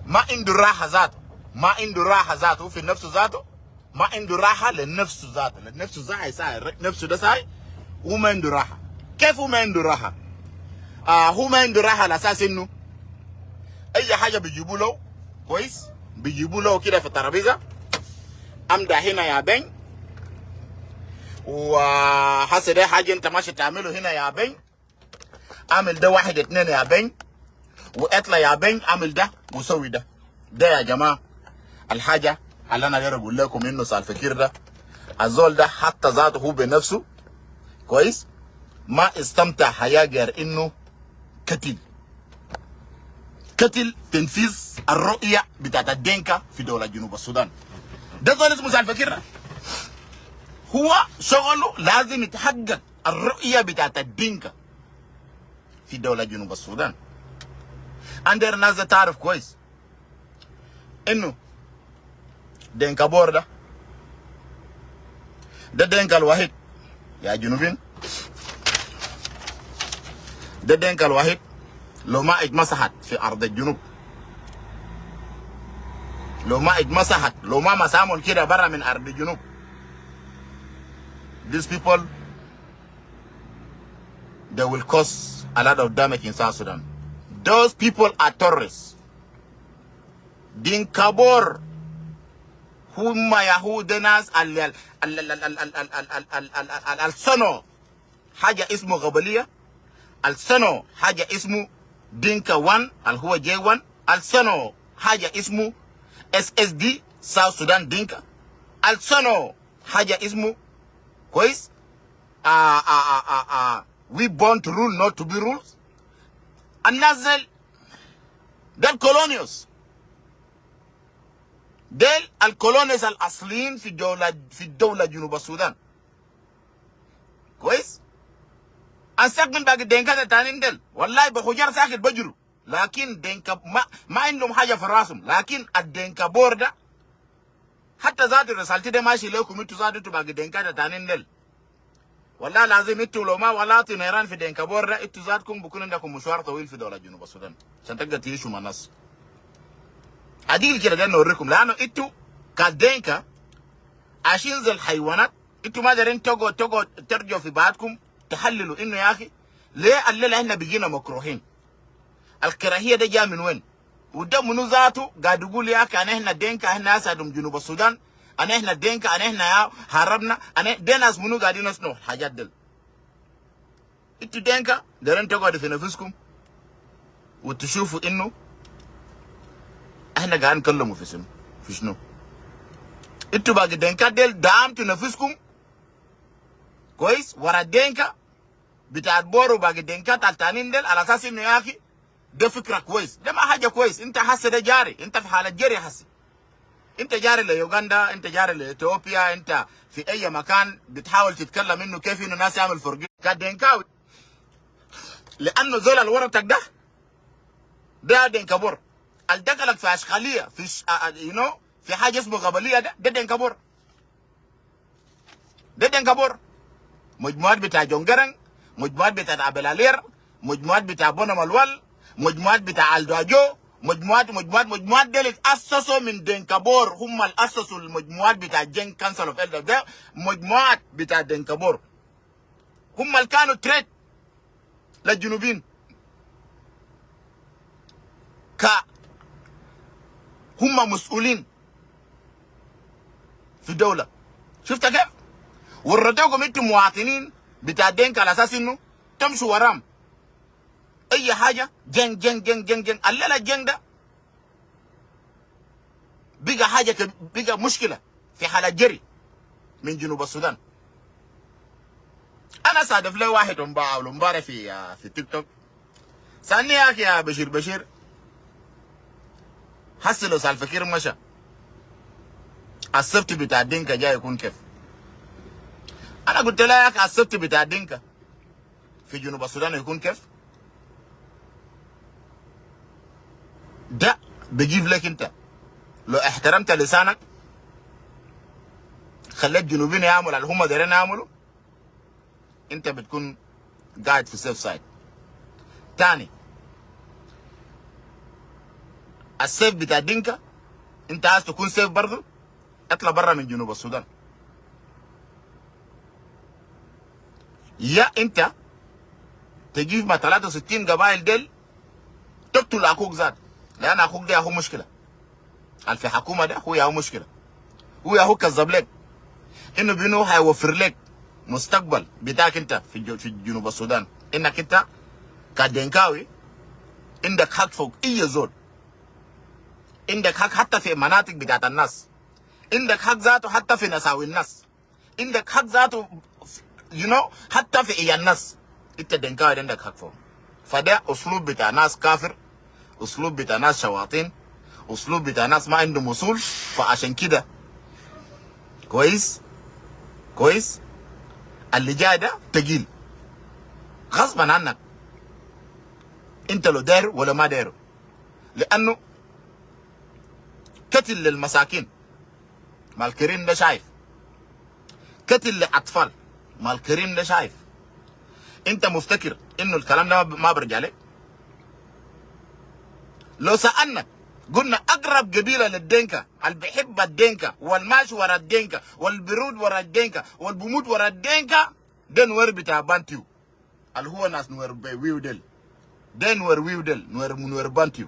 ma indu raha zatu. Ma indu raha zatu fi nafsu zatu. Ma indu raha le nafsu zatu. Le nafsu zatu, sa, nafsu da sa, hu ma indu raha. Kef hu ma indu raha? Ah, hu ma indu raha ala asas inu ayi haja bijibu lo, kwes? Bijibu lo kida fi tarabiza. Amda hina ya ben. Wa, ah, hasa de haja inta mashi tamilu hina ya ben. Amil de wahid itnin ya ben. Wa itla ya ben, amil de, wa sawi de. De ya jamaa, al haja al ana der agulu lekum inu Salva Kiir de, azol de hatta zatu hu be nafsu, kwes, ma istamta haya gair inu katil. Katil tanfiz al ru'ya bitat al Dinka fi dawla Junub al Sudan. De zol ismu Salva Kiir de, huwa shogolu lazim itahagag al ru'ya bitat al Dinka fi dawla Junub al Sudan. Ana der nas tarif kwes inu Dinka Bor de, de Dinka al wahid. Ya Junubin, de Dinka al wahid lo ma itmasahat fi ard al Junub. Lo ma itmasahat, lo ma masamun kida bara min ard al Junub. These people, they will cause a lot of damage in South Sudan. Those people are terrorists. Dinka Bor, humma ya hu de nas al, al, al, al sano haja ismu gabaliya, al sano haja ismu Dinka One, al huwa J One, al sano haja ismu S S D, South Sudan Dinka, al sonu haja ismu, kwes, ah, ah, ah, ah, ah, we born to rule, not to be ruled. Al nas del, del colonials. Del al colonials al aslin fi dawla, fi dawla Junub Sudan. Kwes? Ansek min bagi Denka de tanin del. Wallahi, be Hujar sakit bajuru. Lakin Denka ma, ma indum haja fi rasum. Lakin al Denka Bor da. Hatta zatu risalti de mashi lekum, itu zatu, itu bagi Denka de tanin del. Wallahi lazim itu lo ma wala tu neran fi Denka Bor da, itu zatkum bukun indakum mushwar tawil fi dawla Junub Sudan. Ashan tagda tiishu ma nas. Adil kida de nurikum. Lanu itu ka Denka, ashin zol haywanat, itu ma derin togo, togo, terjo fi baatkum, tahallilu inu yaki, le al lela ihna bigina makruhin. Al karahiya de ja min wen? Wu de munu zatu gaid igul yaki, ana ihna Denka, ihna asadum Junub Sudan, ana ihna Denka, ana ihna ya harabna, ana de nas munu gaidin yasnu hajat del? Itu Denka, derin togo de fi nafuskum. Wu tushufu inu ihna gaidin nitkallamu fi sunu, fi sunu. Itu bagi Denka del damtu nafuskum. Kwes, wara Denka, bita Bor u bagi Denka tal tanin del, al asas inu yaki, de fikra kwes. De ma haja kwes. Inta hasi de jari. Inta fi hala jari hasi. Inta jari le Uganda, inta jari le Ethiopia, inta fi ayyi makan, bitahawil titkallam inu kef inu nas yamul furgi. Ka Denkawi. Lianu zol al wara tak da, da Denka Bor. Al dakalak fi ashkaliya, fi sh-, a, a, you know, fi haja ismu gabaliya da, da Denka Bor. De Denka Bor. Majmuat bita Jongarang, majmuat bita Abel Alier, majmuat bita Bona Malual, majmuat bita Aldo Ajo, majmuat, majmuat, majmuat del asasu min Denka Bor, hum al asasu al majmuat bita Jenga Council of Elders de, majmuat bita Denka Bor. Hum al kanu threat le Junubin. Ka huma masulin fi dawla. Shufta kef? Warra de gum itu muwatinin bita Denka al asas inu tamshu waram. Ayyi haja, Jenga, Jenga, Jenga, Jenga, Jenga. Al lela Jenga da biga haja ke, biga mushkila fi hala jari min Junub Sudan. Ana sadaf le wahid umba-, awal umbare fi, ah, fi TikTok. Salni, "Yaki ya Bashir, Bashir, hasi lo Salva Kiir masha, al safety bita Dinka ja ikun kef?" Ana gultu le, "Yaki, al safety bita Dinka fi Junub Sudan ikun kef?" Da bigif lek inta. Lo ihtaramta lisanak, khalet junubin yamulu al huma deren yamulu, inta bitkun gaid fi safe side. Tani, al safe bita Dinka, inta ais takun safe bardu, itla barra min Junub Sudan. Ya inta tagif ma talata wa sittin gabail del, taktul akuk zat. Lian akuk de ya hu mushkila. Al fi hakuma de hu ya hu mushkila. Hu ya hu kazab lek inu bi inu haywafir lek mustakbal bitak inta fi Ju-, fi Junub Sudan. Inak inta ka Denkawi, indak hak fok ayyi zol. Indak hak hatta fi manatik bitat annas. Indak hak zatu hatta fi nasawi annas. Indak hak zatu, you know, hatta fi iyal nas. Inta Denkawi de indak hak fok. Fa de uslub bita nas kafir, uslub bita nas shawatin, uslub bita nas ma indum usul. Fa ashan kida, kwes, kwes, al jai da tagil. Gasban annak. Inta lo dairu wala ma dairu. Lianu katil lil masakin. Ma al Karim de shaif. Katil le atfal. Ma al Karim de shaif. Inta muftakir inu al kalam de ma, ma barja lek? Lo saalna, gulna agrab gabila le Denka, al bihib al Denka, wal mashi wara al Denka, wal birud wara al Denka, wal bimut wara al Denka, de Nuer bita Bantu. Al huwa nas Nuer be wiu del. De Nuer wiu del, Nuer, Nuer Bantu.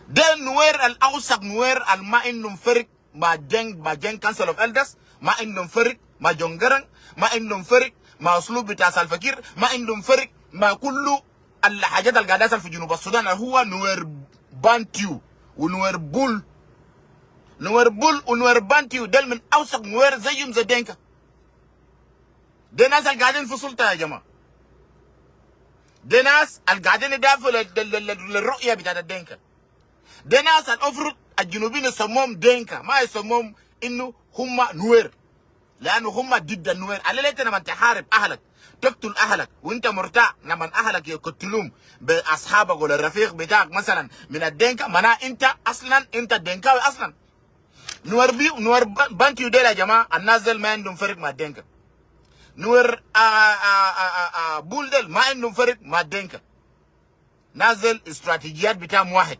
De Nuer al awsak, Nuer al ma indum ferik ma Jenga, ma Jenga Council of Elders, ma indum ferik ma Jongarang, ma indum ferik ma uslub bita Salva Kiir, ma indum ferik ma kullu al hajat al gaid yasal fi Junub Sudan, al huwa Nuer Bantu u Nuer Bul. Nuer Bul ونوير بانتيو ديل من أوسخ نوير زيهم زي دينكا. ديل ناس القاعدين في سلطة يا جماعة. ديل ناس القاعدين يدافعوا لل-، لل-، لل-، للرؤية بتاعت الدينكا. ديل ناس المفروض الجنوبيين يسموهم دينكا، ما يسموهم إنه هم نوير. لأنه هم ضد النوير. على ليت لما تحارب أهلك، تقتل أهلك، وإنت مرتاح لما أهلك يقتلوهم بأصحابك ولا الرفيق بتاعك مثلًا من الدينكا، معناه إنت أصلًا، إنت دينكاوي أصلًا. نوير بي-، نوير ب-، بانتيو ديل يا جماعة، الناس ديل ما عندهم فرق مع الدينكا. نوير، آه، آه، بول ديل ما عندهم فرق مع الدينكا. ناس ديل استراتيجيات بتاعهم واحد.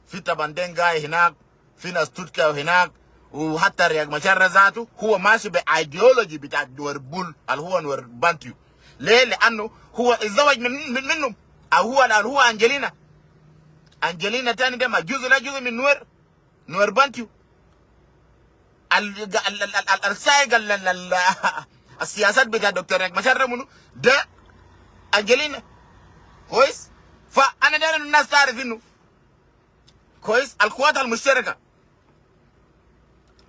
في طبعًا دينكاوي هناك، في ناس توتكاوي هناك، وحتى رياك مشار ذاته هو ماشي بأيديولوجي بتاع نوير بول اللي هو نوير بانتيو. ليه؟ لأنه هو اتزوج من، من، منهم. أو هو، أو هو أنجلينا. أنجلينا تاني ده ما جزء، لا جزء من نوير. نوير بانتيو. ال-، ال-، ال-، ال-، ال-، السايق ال-، ال-، ال-، السياسات بتاع دكتور رياك مشار منو؟ ده أنجلينا. كويس؟ فأنا داير إنه الناس تعرف إنه، كويس، القوات المشتركة،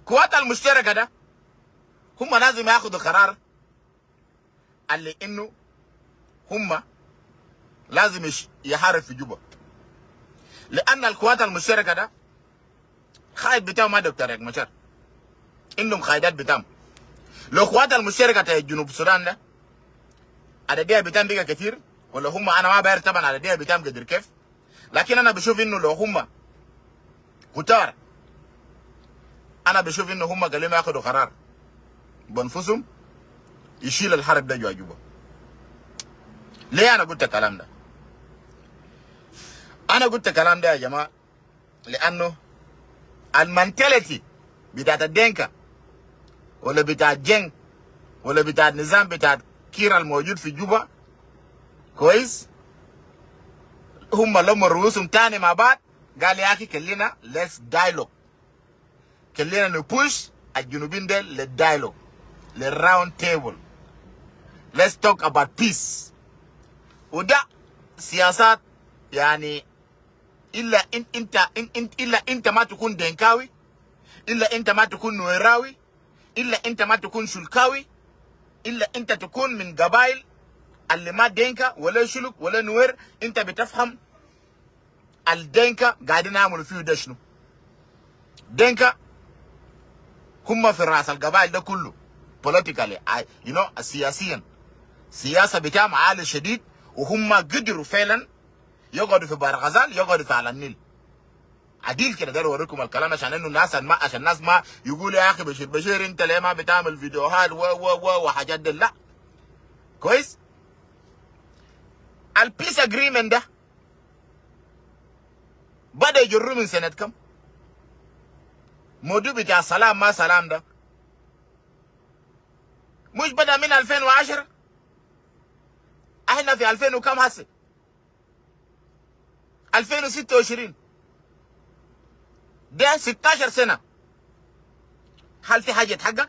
القوات المشتركة ده هم لازم ياخدوا قرار اللي إنه هم لازم يش-، يحارب في جوبا. لأن القوات المشتركة ده قائد بتاعهم ما دكتور رياك مشار. عندهم قائدات بتاعهم. لو قوات المشتركة بتاع جنوب السودان ده، عددية بتاعهم بقى كتير، ولا هم، أنا ما بعرف طبعًا عددية بتاعهم قدر كيف، لكن أنا بشوف إنه لو هم كتار، أنا بشوف إنه هم قالوا ما ياخدوا قرار بأنفسهم يشيل الحرب ده جوا جوبا. ليه أنا قلت الكلام ده؟ أنا قلت الكلام ده يا جماعة، لأنه المنتاليتي بتاعت الدينكا ولا بتاعت جنك ولا بتاعت نظام بتاعت كير الموجود في جوبا، كويس؟ هم لموا رؤوسهم تاني مع بعض، قال: "يا أخي، خلينا، let's dialogue. خلينا نبوش الجنوبيين ديل للدايلوج، للراوند تيبل. Let's talk about peace." وده سياسات، يعني، إلا إن أنت، إن، إن، إلا أنت ما تكون دينكاوي، إلا أنت ما تكون نويراوي، إلا أنت ما تكون شلكاوي، إلا أنت تكون من قبائل اللي ما دينكا ولا شلوك ولا نوير، أنت بتفهم الدينكا قاعدين يعملوا فيه ده شنو. دينكا هم في رأس القبائل ده كله، بوليتيكالي، you know، سياسيا. سياسة بتاعهم عالي شديد، وهم قدروا فعلًا يقعدوا في بحر غزال، يقعدوا في على النيل. عديل كده داير اوريكم الكلام عشان انه الناس ما، عشان الناس ما يقولوا: "يا اخي بشير، بشير انت ليه ما بتعمل فيديوهات و، و، و، وحاجات دي؟" لا. كويس؟ البيس اجريمنت ده بدأ يجروا من سنة كم؟ موضوع بتاع سلام ما سلام ده مش بدأ من ألفين وعشرة؟ احنا في ألفين وكم هسه؟ ألفين وستة وعشرين. ده ستاشر سنة. هل في حاجة اتحقق؟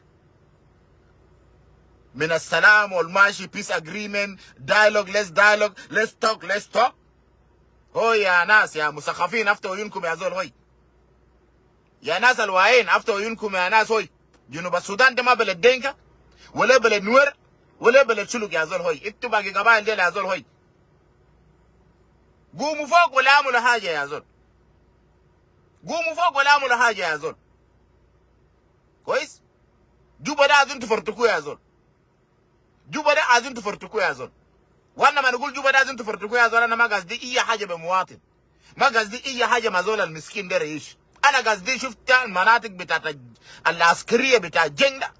من السلام والماشي، peace agreement، dialogue، let's dialogue، let's talk، let's talk. هو يا ناس، يا مثقفين، افتحوا عيونكم يا زول، هوي. يا ناس الواعين، افتحوا عيونكم يا ناس، هوي. جنوب السودان ده ما بلد دينكا، ولا بلد نوير، ولا بلد شلوك يا زول، هوي. انتوا باقي قبائل ديل يا زول، هوي. قوموا فوق ولا اعملوا حاجة يا زول. قوموا فوق ولا اعملوا حاجة يا زول. كويس؟ جوبا ده عايزين تفرتكوه يا زول. جوبا ده عايزين تفرتكوه يا زول. وانا ما نقول جوبا ده عايزين تفرتكوه يا زول، انا ما قصدي اي حاجة بمواطن. ما قصدي اي حاجة مع زول المسكين ده رئيس. انا قصدي شفت المناطق بتاعت الج-، العسكرية بتاع الجنگ ده.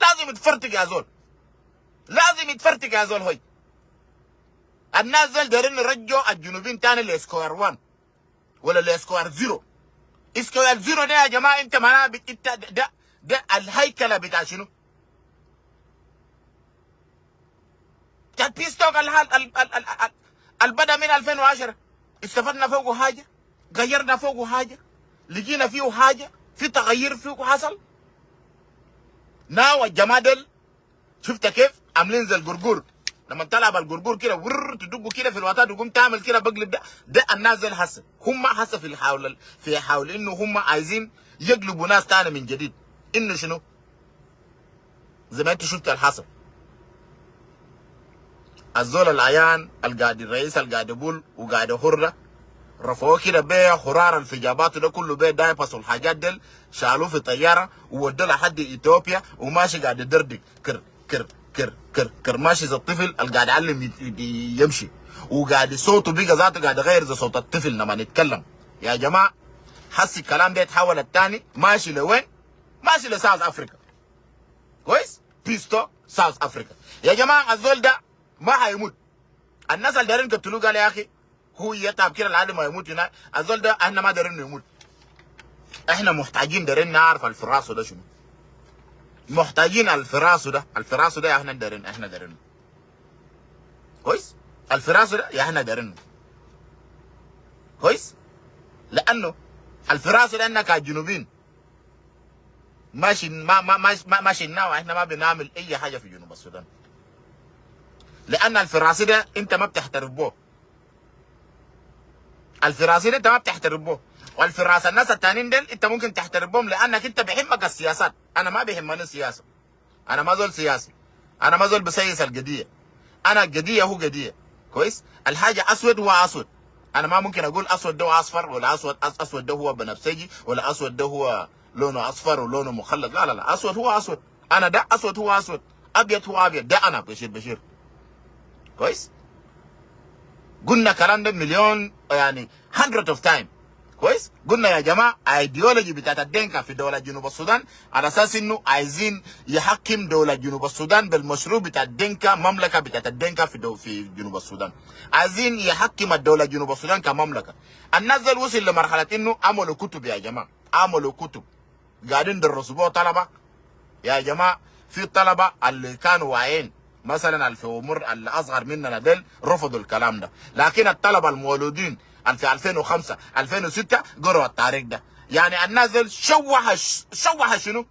لازم يتفرتك يا زول. لازم يتفرتك يا زول، هوي. الناس ديل دايرين يرجعوا الجنوبيين تاني ل square one ولا ل square zero. Square zero ده يا جماعة، انت معناها بت-، انت ده، ده، ده الهيكلة بتاع شنو؟ بتاع البيس توك ال-، ال-، ال-، ال-، ال-، ال-، البدأ من ألفين وعشرة. استفدنا فوقه حاجة؟ غيرنا فوقه حاجة؟ لقينا فيه حاجة؟ في تغيير فيه حصل؟ ناو الجماعة ديل شفت كيف؟ عاملين زي القرقور. لما تلعب القرقور كده ورر، تدقه كده في الوتاد، تقوم تعمل كده بقلب ده. ده الناس ديل هسه، هم هسه في الحول، في حول انه هم عايزين يقلبوا ناس تاني من جديد. انه شنو؟ زي ما انت شفت الحصل. الزول العيان القاعد، الرئيس القاعد يبول وقاعد يهر ده، رفعوه كده بيه خرار اللي في جاباته ده كله، بيه دايبرز والحاجات ديل، شالوه في طيارة وودوه لحد إثيوبيا، وماشي قاعد يدردق كر كر كر كر كر، ماشي زي الطفل اللي قاعد يعلم يت- يت- يمشي، وقاعد صوته بقى ذاته قاعد يغير زي صوت الطفل لما يتكلم. يا جماعة، حسي الكلام ده يتحول التاني، ماشي لوين؟ ماشي لساوث أفريقيا. كويس؟ بيستو، ساوث أفريقيا. يا جماعة، الزول ده ما حيموت. الناس اللي دايرين يقتلوه قال: "يا أخي، هو يتعب كده لحد ما يموت هناك." الزول ده احنا ما دايرين انه يموت. احنا محتاجين، دايرين نعرف الفراسو ده شنو. محتاجين الفراسو ده، الفراسو ده احنا دايرين، احنا دايرينه. كويس؟ الفراسو ده يا احنا دايرينه. كويس؟ لأنه الفراسو ده احنا كجنوبيين ماشي، ما، ما، ما، ما، ماشي ناو، احنا ما بنعمل أي حاجة في جنوب السودان. لأن الفراسو ده انت ما بتحترف بو. الفراسو ده انت ما بتحترف بو. والفراسو الناس التانيين ديل انت ممكن تحترف بهم لأنك انت بيهمك السياسات. انا ما بيهمني السياسة. انا ما زول سياسي. انا ما زول بسيس القضية. انا القضية هو قضية. كويس؟ الحاجة اسود هو اسود. انا ما ممكن اقول اسود ده هو اصفر، ولا اسود، أس-، اسود ده هو بنفسجي، ولا اسود ده هو لونه اصفر ولونه مخلط. لا، لا، لا، اسود هو اسود. انا ده اسود هو اسود، ابيض هو ابيض. ده انا بشير بشير. كويس؟ قلنا الكلام ده مليون، يعني، hundred of time. كويس؟ قلنا يا جماعة، ايديولوجي بتاعت الدينكا في دولة جنوب السودان على اساس انه عايزين يحكم دولة جنوب السودان بالمشروع بتاع الدينكا، مملكة بتاعت الدينكا في دو-، في جنوب السودان. عايزين يحكم الدولة جنوب السودان كمملكة. الناس ديل وصل لمرحلة انه عملوا كتب يا جماعة، عملوا كتب. قاعدين يدرسوا بها طلبة. يا جماعة، في طلبة اللي كانوا واعيين، مثلًا، اللي في عمر اللي أصغر مننا ديل، رفضوا الكلام ده. لكن الطلبة المولودين اللي في ألفين وخمسة، ألفين وستة، قروا التاريخ ده. يعني، الناس ديل شوه ش-، شوه شنو؟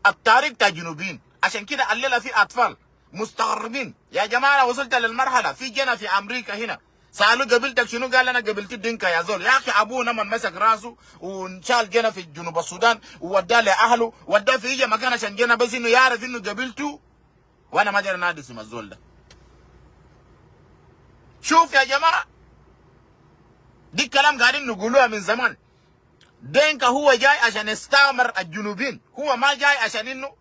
التاريخ بتاع الجنوبيين. عشان كده الليلة في أطفال مستغربين. يا جماعة، أنا وصلت للمرحلة، في جنا في أمريكا هنا سألوا: "قبيلتك شنو؟" قال: "أنا قبيلتي دينكا." يا زول، يا أخي، أبوه لمن مسك راسه وانشال جنا في جنوب السودان ووداه لأهله، وداه في أي مكان عشان جنا بس إنه يعرف إنه قبيلته. وأنا ما داير أنادي اسم الزول ده. شوف يا جماعة، دي كلام قاعدين نقولوها من زمان. دينكا هو جاي عشان يستعمر الجنوبيين، هو ما جاي عشان إنه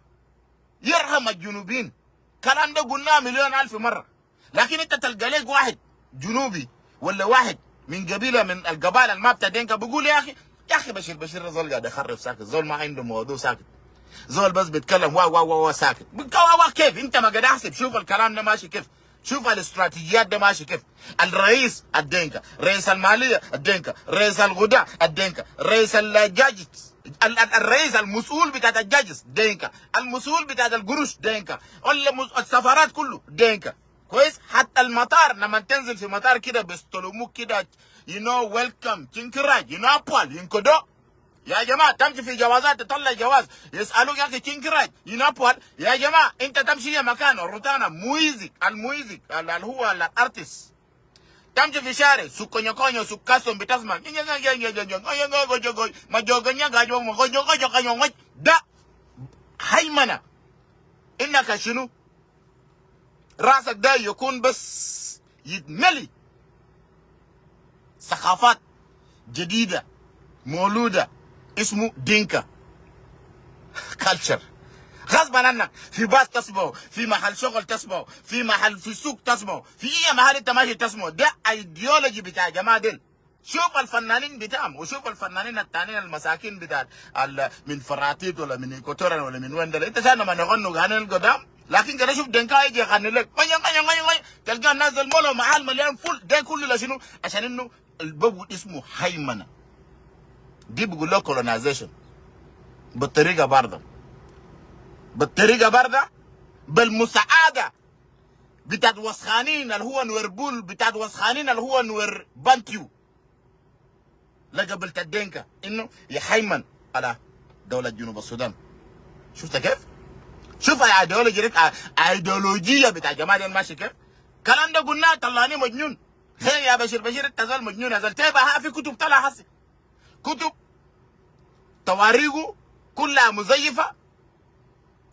يرحم الجنوبيين. الكلام ده قلناه مليون ألف مرة. لكن انت تلقى ليك واحد جنوبي ولا واحد من قبيلة من القبائل الما بتاع دينكا بيقول: "يا اخي، يا اخي، بشير، بشير ده زول قاعد يخرف ساكت، زول ما عنده موضوع ساكت، زول بس بيتكلم وا، وا، وا، وا ساكت." بك-، وا، وا كيف؟ انت ما قاعد احسب، شوف الكلام ده ماشي كيف، شوف الاستراتيجيات ده ماشي كيف. الرئيس الدينكا، رئيس المالية الدينكا، رئيس الغداء الدينكا، رئيس الجاجس، ال-، ال-، الرئيس المسؤول بتاعت الجاجس دينكا، المسؤول بتاعت القروش دينكا، ولا مس-، السفارات كله دينكا. كويس؟ حتى المطار لما تنزل في مطار كده بيستلموك كده، you know, welcome، تشينكراج، ينابوال، ينكدو. يا جماعة، تمشي في جوازات، تطلع جواز، يسألوك: "يا أخي، تشينكراج، ينابوال؟" يا جماعة، أنت تمشي أي مكان، روتانا، ميوزك، الميوزك، ال-، اللي هو ال-، الأرتست. تمشي في شارع، سوق كونيو كونيو، سوق كاستوم، بتسمع. ده هيمنة. إنك شنو؟ راسك ده يكون بس يتملي ثقافات جديدة مولودة اسمه دينكا كالتشر. غصبا عنك، في باص تسمعه، في محل شغل تسمعه، في محل، في سوق تسمعه، في أي محل أنت ماشي تسمعه. ده أيديولوجي بتاع جماعة ديل. شوف الفنانين بتاعهم، وشوف الفنانين التانيين المساكين بتاع ال-، من فراتيت ولا من إيكوتوريا ولا من وين ديل. أنت شايف لما يغنوا غني القدام، لكن كده شوف دينكا يجي يغني لك، غني، غني، غني، غني. تلقى الناس ديل مولو محل مليان فل. ده كله لشنو؟ عشان إنه البو اسمه هيمنة. دي بيقول له كولونايزيشن بالطريقة باردة، بالطريقة باردة، بالمساعدة بتاعت وسخانين اللي هو نوير بول، بتاعت وسخانين اللي هو نوير بانتيو، لقبيلة الدينكا، إنه يهيمن على دولة جنوب السودان. شفت كيف؟ شوف الأيديولوجي ديك، آه، أيديولوجية بتاع جماعة ديل ماشي كيف؟ كلام ده قلناه، طلعني مجنون. هي يا بشير، بشير انت زول مجنون يا زول. تيبا ها في كتب طلع هسي. كتب تواريخه كلها مزيفة.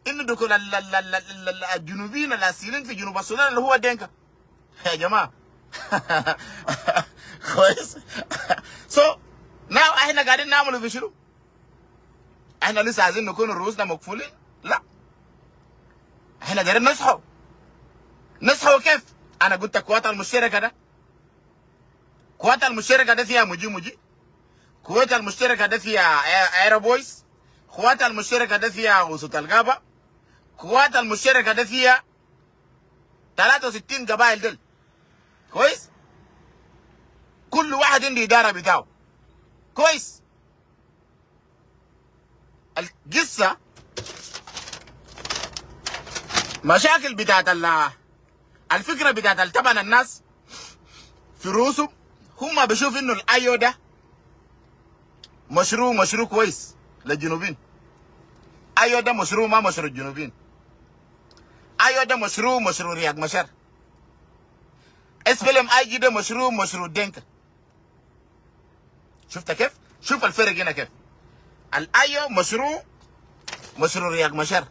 انه دول ال-، ال-، ال-، ال-، ال-، الجنوبيين الاصيلين في جنوب السودان اللي هو دينكا. يا جماعة. كويس. So now احنا قاعدين نعمله في شنو؟ احنا لسه عايزين نكون رؤوسنا مقفولين؟ لا. احنا دايرين نصحوا. نصحوا كيف؟ انا قلت القوات المشتركة ده. القوات المشتركة ده فيها مجي مجي. القوات المشتركة ده فيها ايرا بويز. القوات المشتركة ده فيها غوصة الغابة. القوات المشتركة ده فيها تلاتة وستين قبائل دول. كويس؟ كل واحد عنده إدارة بتاعه. كويس؟ القصة مشاكل بتاعت ال-، الفكرة بتاعت التبن الناس في رؤوسهم، هم بيشوفوا إنه الأيو ده مشروع، مشروع كويس للجنوبيين. أيو ده مشروع، ما مشروع الجنوبيين. أيو ده مشروع، مشروع رياك مشار. اس بي ال ام اي جي ده مشروع، مشروع دينكا. شفت كيف؟ شوف الفرق هنا كيف. الأيو مشروع، مشروع رياك مشار.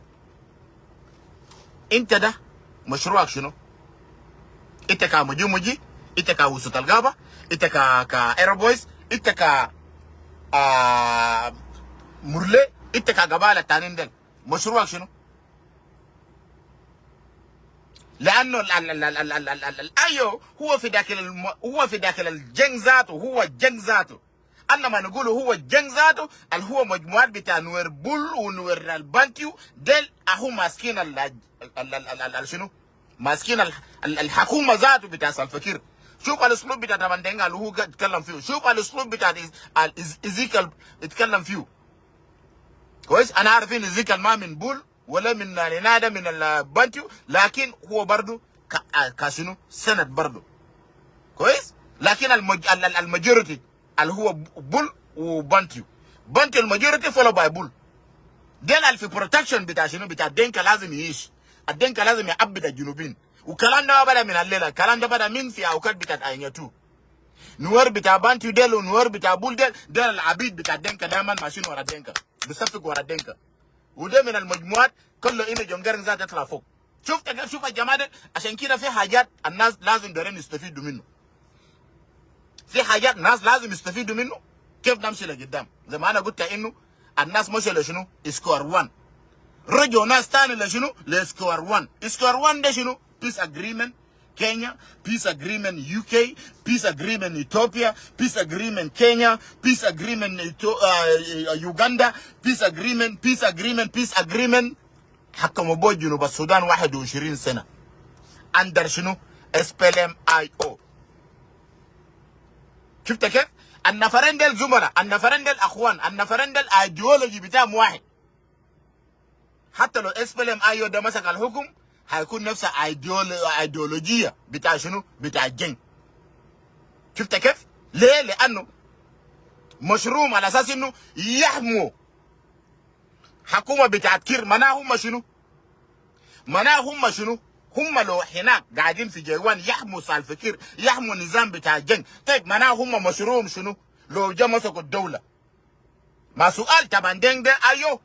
انت ده مشروعك شنو؟ انت كمجي مجي، انت كوسط الغابة، انت ك، كايرا بويز، انت ك، آه، مرلي، انت كقبائل التانيين ديل، مشروعك شنو؟ لأنه ال-، ال-، الأيو هو في داخل الم-، هو في داخل الجنك ذاته، هو الجنك ذاته. انما نقول هو الجنك ذاته، اللي هو مجموعات بتاع نوير بول ونوير البنتيو، ديل اهو ماسكين ال-، ال-، ال-، ال-، ال-، ال-، شنو؟ ماسكين ال-، ال-، الحكومة ذاته بتاع سلفا كير. شوف الاسلوب بتاع تبان دينغ اللي هو قاعد يتكلم فيه، شوف الاسلوب بتاع إز-، ال-، إز-، ازيكال يتكلم فيه. كويس؟ انا عارف ان ازيكال ما من بول ولا من، يعني، نادى من البنتيو، لكن هو برضو ك-، كشنو؟ سند برضو. كويس؟ لكن المج-، ال-، ال-، الماجوريتي اللي هو ب-، بول وبنتيو. بنتيو الماجوريتي، فولو باي بول. ديل اللي في بروتكشن بتاع شنو؟ بتاع دينكا لازم يعيش. الدينكا لازم يعبد الجنوبيين. والكلام ده ما بدا من الليله، الكلام ده بدا من في اوقات بتاعت اينيتو. نوير بتاع بنتيو ديل ونوير بتاع بول ديل، ديل العبيد بتاع دينكا، دايما ماشيين ورا دينكا، بيصفقوا ورا دينكا. وده من المجموعات كله انه جون جيرنج ذاته يطلع فوق. شفت كيف؟ شوف الجماعه ديل، عشان كده في حاجات الناس لازم دايرين يستفيدوا منه. في حاجات ناس لازم يستفيدوا منه. كيف نمشي لقدام؟ زي ما انا قلت انه الناس مشوا لشنو؟ سكوير وان. رجعوا ناس تاني لشنو؟ لسكوير وان. سكوير وان ده شنو؟ بيس اجريمنت كينيا، بيس اجريمنت يو كي، بيس اجريمنت ايثيوبيا، بيس اجريمنت كينيا، بيس اجريمنت يوغندا، بيس اجريمنت، بيس اجريمنت، بيس اجريمنت. حكموا بو جنوب السودان واحد وعشرين سنه. اندر شنو؟ اس بي ال ام اي او. شفت كيف؟ النفرين ديل زملاء، النفرين ديل اخوان، النفرين ديل ايديولوجي بتاعهم واحد. حتى لو اس بي ال ام اي او ده مسك الحكم، هيكون نفس ايديولو-، ايديولوجيه بتاع شنو؟ بتاع الجنك. شفت كيف؟ ليه؟ لانه مشروعهم على اساس انه يحموا حكومه بتاعت كير. معناها هم شنو؟ معناها هم شنو؟ هم لو هناك قاعدين في جيوان يحموا سالفا كير، يحموا النظام بتاع الجنك، طيب معناها هم مشروعهم شنو؟ لو جا مسكوا الدوله. ما سؤال. تبان دينغ ده ايو،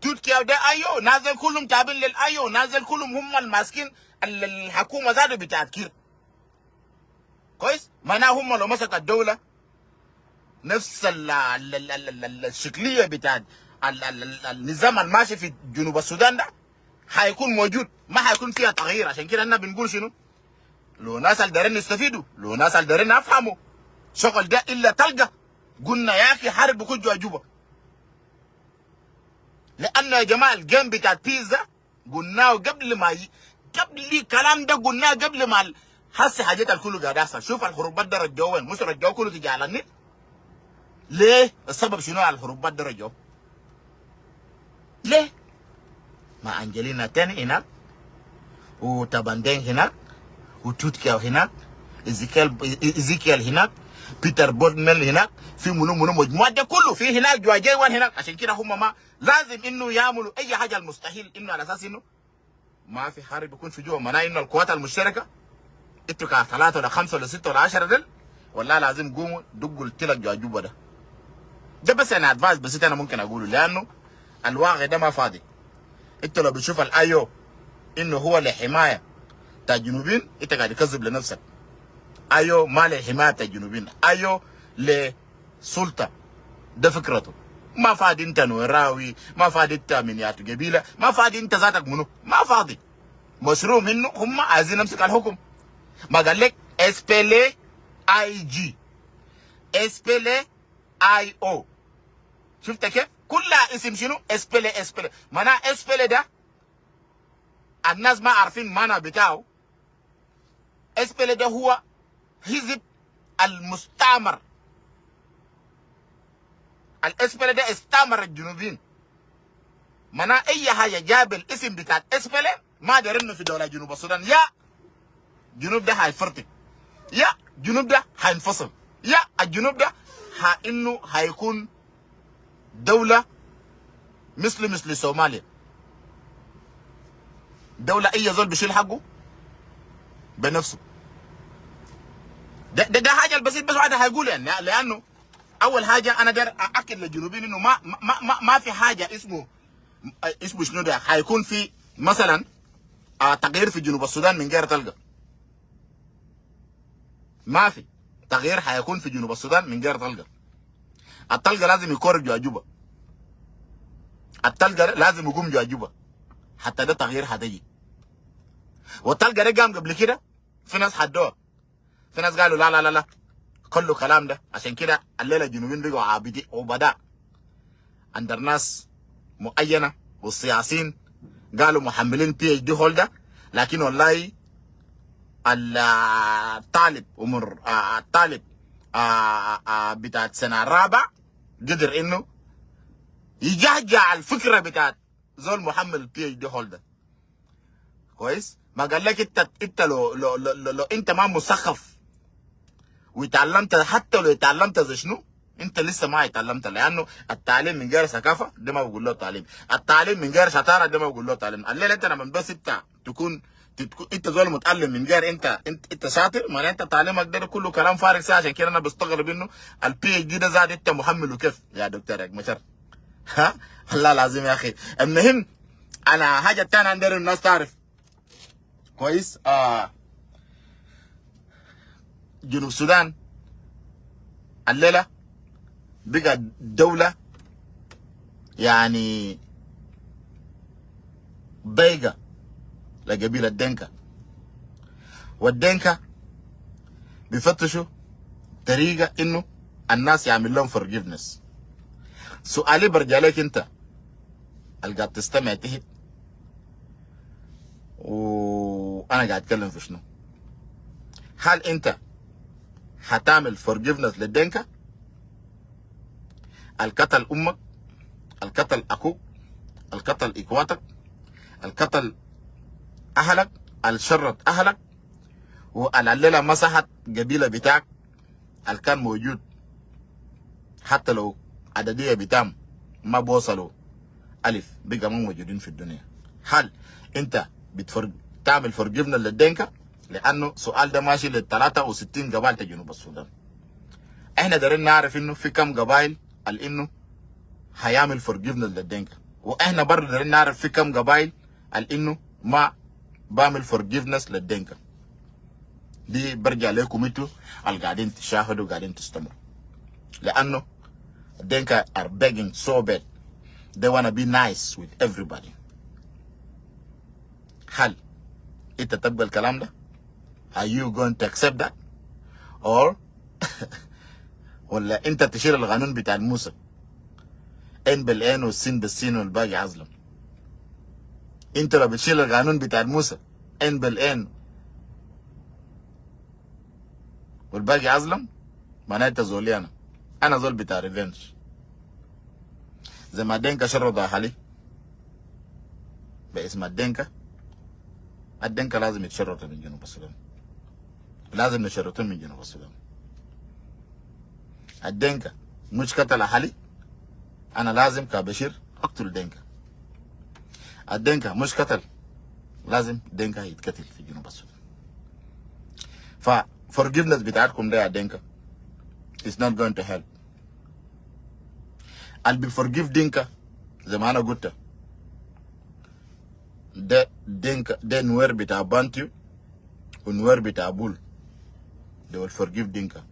توت كياو ده ايو، ناس ديل كلهم تابعين للايو، ناس ديل كلهم هم الماسكين ال-، الحكومه ذاته بتاعت كير. كويس؟ معناها هم لو مسك الدوله نفس ال-، ال-، ال-، ال-، ال-، ال-، الشكليه بتاعت ال-، ال-، ال-، النظام الماشي في جنوب السودان ده حيكون موجود، ما حيكون فيها تغيير. عشان كده احنا بنقول شنو؟ لو ناس اللي دايرين يستفيدوا، لو ناس اللي دايرين يفهموا شغل ده، الا تلقى قلنا يا اخي حرب بكون جوا جوبا. لانه يا جماعه الجيم بتاع بيس ده قلناه قبل ما ي-، قبل الكلام ده قلناه قبل ما ال-، هسه حاجات الكل قاعد يحصل. شوف الحروبات ده رجعوه وين؟ مش رجعوه كله تجاه النيل؟ ليه؟ السبب شنو على الحروبات ده رجعوه؟ ليه؟ ما انجلينا تاني هناك، وتبان دينغ هناك، وتوت كياو هناك، ازيكيل، ازيكيل هناك، بيتر بوتميل هناك، في منو منو مجموعات ده كله في هناك جوا جيوان هناك. عشان كده هم ما لازم انه يعملوا اي حاجه المستحيل انه على اساس انه ما في حرب يكون في جوا. معناه انه القوات المشتركه انتو كا تلاتة ولا خمسة ولا ستة ولا عشرة ديل، والله لازم قوموا دقوا التلق جوا جوبا ده. ده بس يعني advice بسيط انا ممكن اقوله، لانه الواقع ده ما فاضي. انت لو بتشوف الايو انه هو لحمايه بتاع الجنوبيين، انت قاعد تكذب لنفسك. ايو ما لحمايه بتاع الجنوبيين، ايو لسلطه. ده فكرته. ما فاضي انت نوراوي، ما فاضي انت من ياتو قبيله، ما فاضي انت ذاتك منو، ما فاضي. مشروع منه هم عايزين نمسك الحكم. ما قال لك اس بي ال اي جي، اس بي ال اي او؟ شفت كيف؟ كلها اسم شنو؟ اس بي ال، اس بي ال. معناها اس بي ال ده الناس ما عارفين معنى بتاعه. اس بي ال ده هو حزب المستعمر. الاس بي ال ده استعمر الجنوبيين. معناها اي حاجه جاب الاسم بتاع الاس بي ال، ما دايرينه في دوله جنوب السودان. يا جنوب ده هيفرتك، يا جنوب ده هينفصل، يا الجنوب ده ها انه هيكون دوله مثل مثل صوماليا. دوله اي زول بيشيل حقه بنفسه. ده ده, ده حاجه البسيط بس واحد هيقول يعني، لانه اول حاجه انا داير ااكد للجنوبيين انه ما ما ما, ما في حاجه اسمه، اسمه شنو ده، هيكون في مثلا آه تغيير في جنوب السودان من غير تلقى. ما في تغيير هيكون في جنوب السودان من غير تلقى. التلقى لازم يكور جوا جوبا. التلقى لازم يقوم جوا جوبا. حتى ده تغيير هتجي. والتلقى ده قام قبل كده، في ناس حدوها، في ناس قالوا لا لا لا لا، كله كلام ده. عشان كده الليله الجنوبيين بقوا عابدين عبداء عند الناس معينه والسياسيين، قالوا محملين بي اتش دي هولدر. لكن والله ال-، الطالب عمر، آه، الطالب، آه، آه، بتاعت سنه رابع قدر انه يجهجه الفكره بتاعت زول محمل بي اتش دي هولدر. كويس؟ ما قال لك انت، انت لو، لو، لو، لو، لو انت ما مثقف واتعلمت، حتى لو اتعلمت زي شنو، انت لسه ما اتعلمت، لانه التعليم من غير ثقافه ده ما بقول له تعليم، التعليم من غير شطاره ده ما بقول له تعليم. الليله انت لما بس انت تكون، تكون انت زول متعلم من غير انت، انت، انت شاطر، معناه انت تعليمك ده كله كلام فارغ. ساي عشان كده انا بستغرب انه البي اتش دي ده زاد انت محمله كيف يا دكتور يا مشر؟ ها؟ والله العظيم يا اخي. المهم، على حاجه تانية عندنا الناس تعرف كويس، آه، جنوب السودان الليله بقى دوله، يعني، ضيقه لقبيله الدنكا. والدنكا بيفتشوا طريقه انه الناس يعمل لهم forgiveness. سؤالي برجع لك انت، القاعد تستمع تحت، وانا قاعد اتكلم في شنو؟ هل انت حتعمل forgiveness للدنكا؟ القتل امك، القتل اخوك، القتل اخواتك، القتل اهلك، الشرد اهلك، والليله مسحت قبيله بتاعك الكان موجود، حتى لو عدديه بتاعهم ما بوصلوا الف، بقى ما موجودين في الدنيا. هل انت بتفر-، تعمل forgiveness للدنكا؟ لانه سؤال ده ماشي لل تلاتة وستين قبائل جنوب السودان. احنا دايرين نعرف انه في كم قبائل ال انه حيعمل forgiveness للدنكا، واحنا برضه دايرين نعرف في كم قبائل ال انه ما بعمل forgiveness للدنكا. دي برجع لكم انتوا القاعدين تشاهدوا، قاعدين تستمعوا، لانه الدنكا are begging so bad. They wanna be nice with everybody. هل انت تقبل الكلام ده؟ Are you going to accept that? Or ولا انت تشيل القانون بتاع موسى؟ عين بالعين والسن بالسن والباقي اظلم. انت لو بتشيل القانون بتاع موسى، عين بالعين والباقي اظلم، معناته انت زولي. انا، انا زول بتاع revenge. زي ما الدنكا شردوا اهلي باسم الدنكا، الدنكا لازم يتشردوا من جنوب السودان. لازم نشردهم من جنوب السودان. الدنكا مش قتل اهلي، انا لازم كبشير اقتل دنكا. الدنكا مش قتل، لازم دنكا يتقتل في جنوب السودان. Fa forgiveness bitaakum de ya Dinka is not going to help. Al bi forgive Dinka, ze ma ana gutta, de Dinka, de Nuer bitaa Bantu u Nuer bitaa Bul. They will forgive Dinka.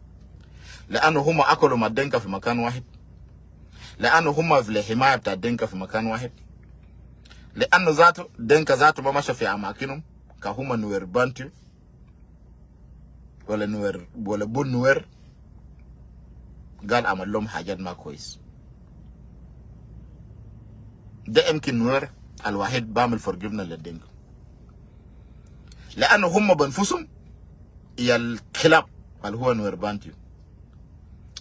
Lianu huma akalu ma Dinka fi makan wahid. Lianu huma fi le himaya bitaa Dinka fi makan wahid. Lianu zatu, Dinka zatu ma masha fi amakinum, ka huma Nuer Bantu wala Nuer, wala Bul Nuer, gal amal lom hajat ma kwes. De yumkin Nuer al wahid bi amil forgiveness le Dinka. Lianu huma bi anfusum iyal kilab al huwa Nuer Bantu.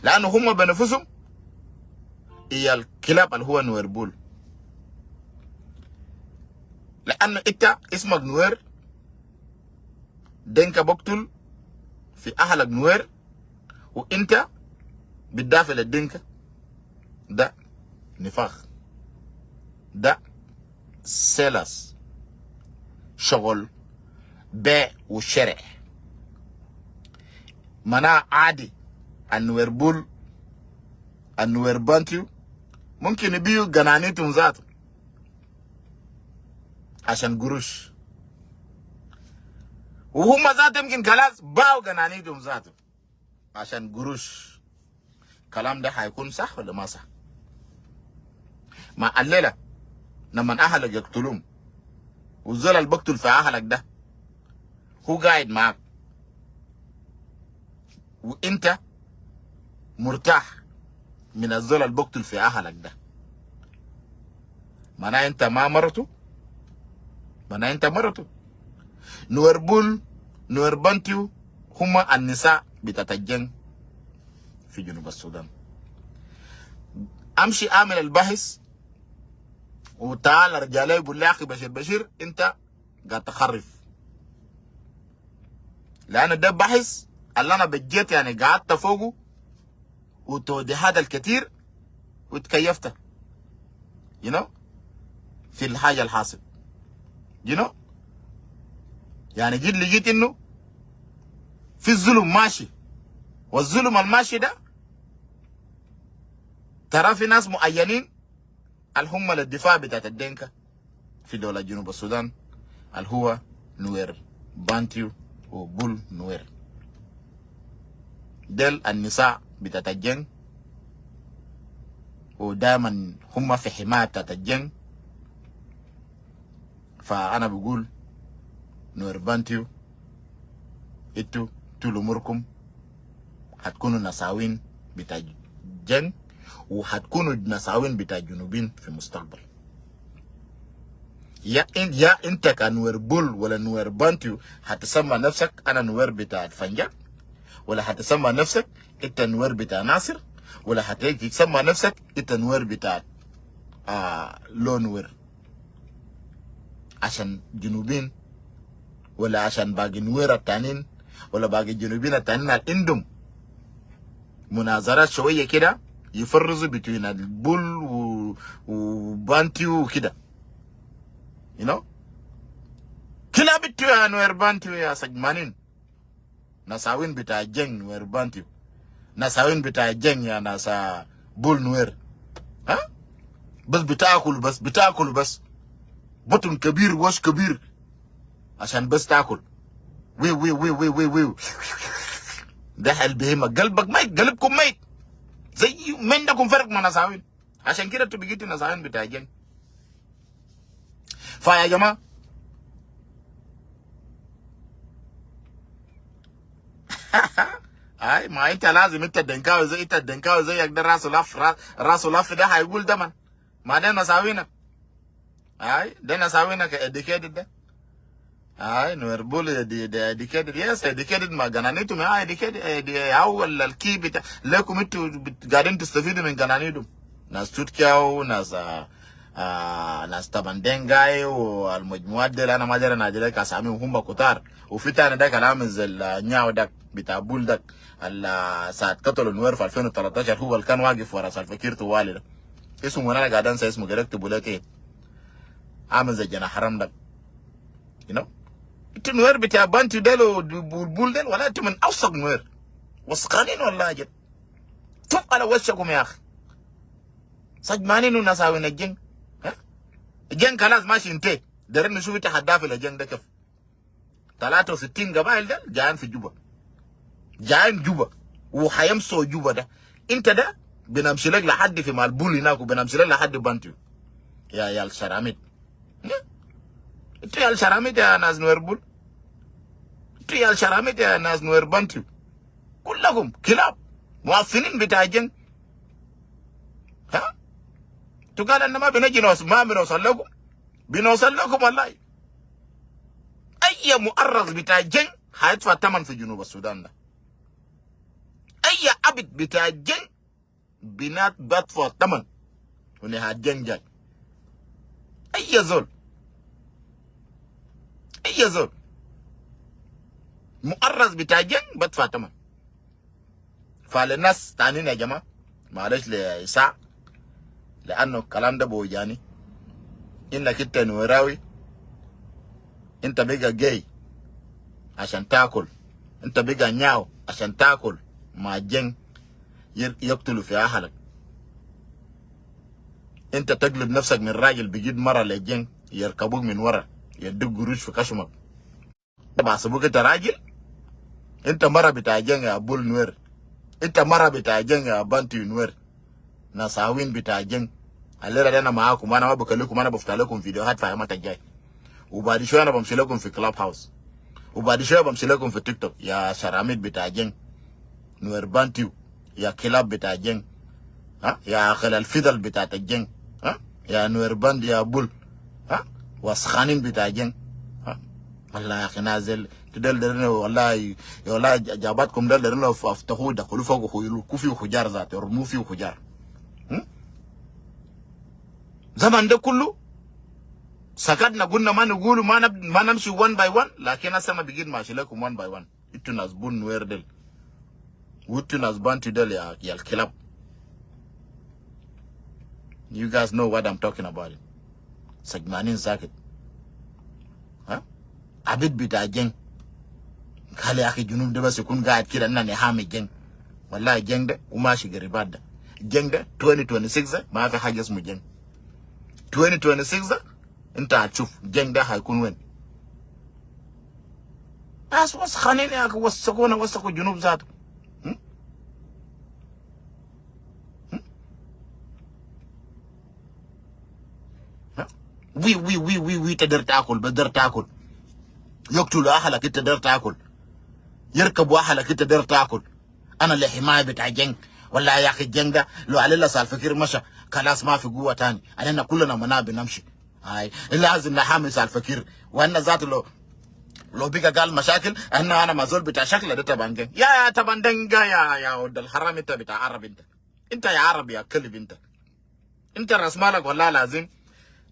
Lianu huma bi anfusum iyal kilab al huwa Nuer Bul. Lianu ita ismak Nuer, Dinka buktul fi ahalak Nuer, u inta bidafi le Dinka. Da nifak. Da selas. Shogol be u shere. Mana adi, al Nuer Bul, al Nuer Bantu, mumkin ibiu gananitum zatu ashan gurush. Wa huma zatu yumkin kalas bau gananitum zatu ashan gurush. Kalam da haikun sah wala ma sah? Ma allela, laman ahalak yaktulum, u zol al biktul fi ahalak da, hu gaid maak, u inta murtah min al zol al biktul fi ahalak da, mana inta ma maratu? Mana inta maratu? Nuer Bul, Nuer Bantu, huma al nisa bitat al Jeng fi Junub al Sudan. Amshi amil al bahis, u taal arja lei gul lei, ya akhi Bashir, Bashir, inta gaid takharif. Lianu de bahis al ana bejit, yani, gaadtu fogu, u tawdihat al ketir, u tkayaftu, you know, fi al haja al hasil. You know? Yani, jit ligit inu fi zulum mashi. Wa zulum al mashi da, tara fi nas muayanin al huma le difa bitat al Dinka fi dola Junub al Sudan, al huwa Nuer Bantu u Bul Nuer. Del al nisa bitat al Jeng, u daiman huma fi himaya bitat al Jeng. Fa ana bugul, Nuer Bantu, itu tul umurkum hatkunu nasawin bita Jeng, u hatkunu nasawin bita Junubin fi mustakbal. Ya in-, ya inta ka Nuer Bul wala Nuer Bantu, hatasama nafsak ana Nuer bita Fanja, wala hatasama nafsak ita Nuer bita Nasir, wala hatasama nafsak ita Nuer bita, ah, Lon Nuer. Ashan Junubin, wala ashan bagi Nuer atanin, wala bagi Junubin atanin al indum munazarat shawiyya kida, yufarrizu between al Bul u, u Bantu u kida. You know? Kila bitu ya Nuer Bantu ya sajmanin. Nasawin bita Jeng Nuer Bantu. Nasawin bita Jeng ya nasa Bul Nuer. Ha? Bas bitakul, bas bitakul, bas. Butun kabir, wash kabir. Ashan bas takul. Wiu, wiu, wiu, wiu, wiu, wiu. De hal bihima. Galbak mayit, galibkum mayit. Zay, ma indakum farak ma nasawin. Ashan kida tu bigitu nasawin bita Jeng. Fa ya jama. Ai, ma ita lazim ita Denkawi zay, ita Denkawi zay yak de rasu laf, ra-, rasu laf de haigul de man. Ma de nasawina. Ai, de nasawina ke educated de. Ai, Nuer Bul de, de educated. Yes, educated ma gananitum ya educated. Eh, de, awal al key bita. Lekum itu bit-, gaidin tastafidu min gananitum. Nas Tut Kiaw, nas, ah, ah, nas Taban Dengai, u al majmuat del ana ma dera nadi lek asami, huma kutar. U fi tani dak al amil zay al, ah, Nyaw dak, bita Bul dak. Al, ah, saat katalu Nuer fi alfin u talatashar, hua al kan wagif wara Salva Kiir tuwali da. Ismu wena gaid ansa ismu, gerek tubu lek e. Amil zay jana haram dak. You know? Itu Nuer bita Bantu del, o Bulbul del, wala itu min awsakh Nuer. Wasakhanin wallahi jed. Tuf ala washakum ya akhi. Sajmanin nas Awin al Jeng. Ha? Jeng kalas mashi inte. Deren nishuf ita hadaf al Jeng de kef. Talata wa sittin gabail del jain fi Juba. Jain Juba. Wa hayamshu Juba de. Inte de, binamshi lek lahadi fi mal Bul hinak, binamshi lek lahadi Bantu. Ya, ya al Sharamit. Ya? Itu ya al Sharamit ya nas Nuer Bul. Itu ya al Sharamit ya nas Nuer Bantu. Kullakum kilab. Muaffinin bita Jeng. Ha? Itu gal anna ma binajin, ma binawsal lakum. Binawsal lakum wallahi. Ayya muarras bita Jeng hayadfa taman fi Junub al Sudan de. Ayya abid bita Jeng binat badfa taman. Huna ha Jeng jai. Ayya zol. Ayya zol. Muarras bita Jeng badfa taman. Fa le nas tanin ya jama, malesh le Isa, le anno kalam de bojani. Inna kitta Nuerawi, inta biga gay ashan takul, inta biga nyau ashan takul ma Jeng, yaktulu fi ahalak. Inta taglib nafsak min rajil, bigid mara le Jeng, yarkabuk min wara, yaduk gurush fi kashumak. Inta basabuk inta rajil. Inta mara bita Jeng ya Bul Nuer. Inta mara bita Jeng ya Bantu Nuer. Nas Awin bita Jeng. Alera de ana maakum, ana ma bikalikum, ana bafta lekum video hat fi yamat al jai. Wa baad shwiya ana bamshi lekum fi Clubhouse. Wa baad shwiya bamshi lekum fi TikTok. Ya Sharamit bita Jeng. Nuer Bantu. Ya kilab bita Jeng. Ha? Ya akil al fidal bita ta Jeng. Ha? Ya Nuer Bantu, ya Bul. Ha? Wasakhanin bita Jeng. Ha? Wallahi ya akhi nas del, del, del, wallahi, wallahi, jabatkum del, del, aftahu, dakulu fogu, kufi hujar zat, urmu fi hujar. Hmm? Zaman de kullu, sakatna, gulna ma nagulu, ma nab-, ma namshi one by one, lakin hasa ma bigid mashi lekum one by one. Itu nas Bul Nuer del. Itu nas Bantu del ya, ya al kilab. You guys know what I'm talking about it. Sajmanin sakit. Ha? Abid bita Jeng. Kali ya akhi Junub de bas ikun gaid kida na nihami Jeng. Wallahi Jeng de, u mashi garibat de. Jeng de, twenty twenty-six de, ma fi haja ismu Jeng. Twenty twenty-six de, inta hashuf Jeng de haikun wen. Nas wasakhanin ya akhi, wasakuna, wasaku Junub zatu. Hmm? Hmm? Ha? Wi, wi, wi, wi, wi, ita der takul, bas der takul. Yaktulu ahalak, ita der takul. Yarkabu ahalak, ita der takul. Ana le himaya bita Jeng. Wallahi ya akhi Jeng de, lo alila Salva Kiir masha, kalas ma fi guwa tani. Alena kullana ma na binamshi. Ai, lazim nahami Salva Kiir. Wa ana zatu lo, lo biga gal mashakil, ana, ana ma zol bita shakla de Taban Deng. Ya, ya Taban Deng ya, ya wad al haram, ita bita Arab inta. Inta ya Arab ya kalib inta. Inta ras malak wallahi lazim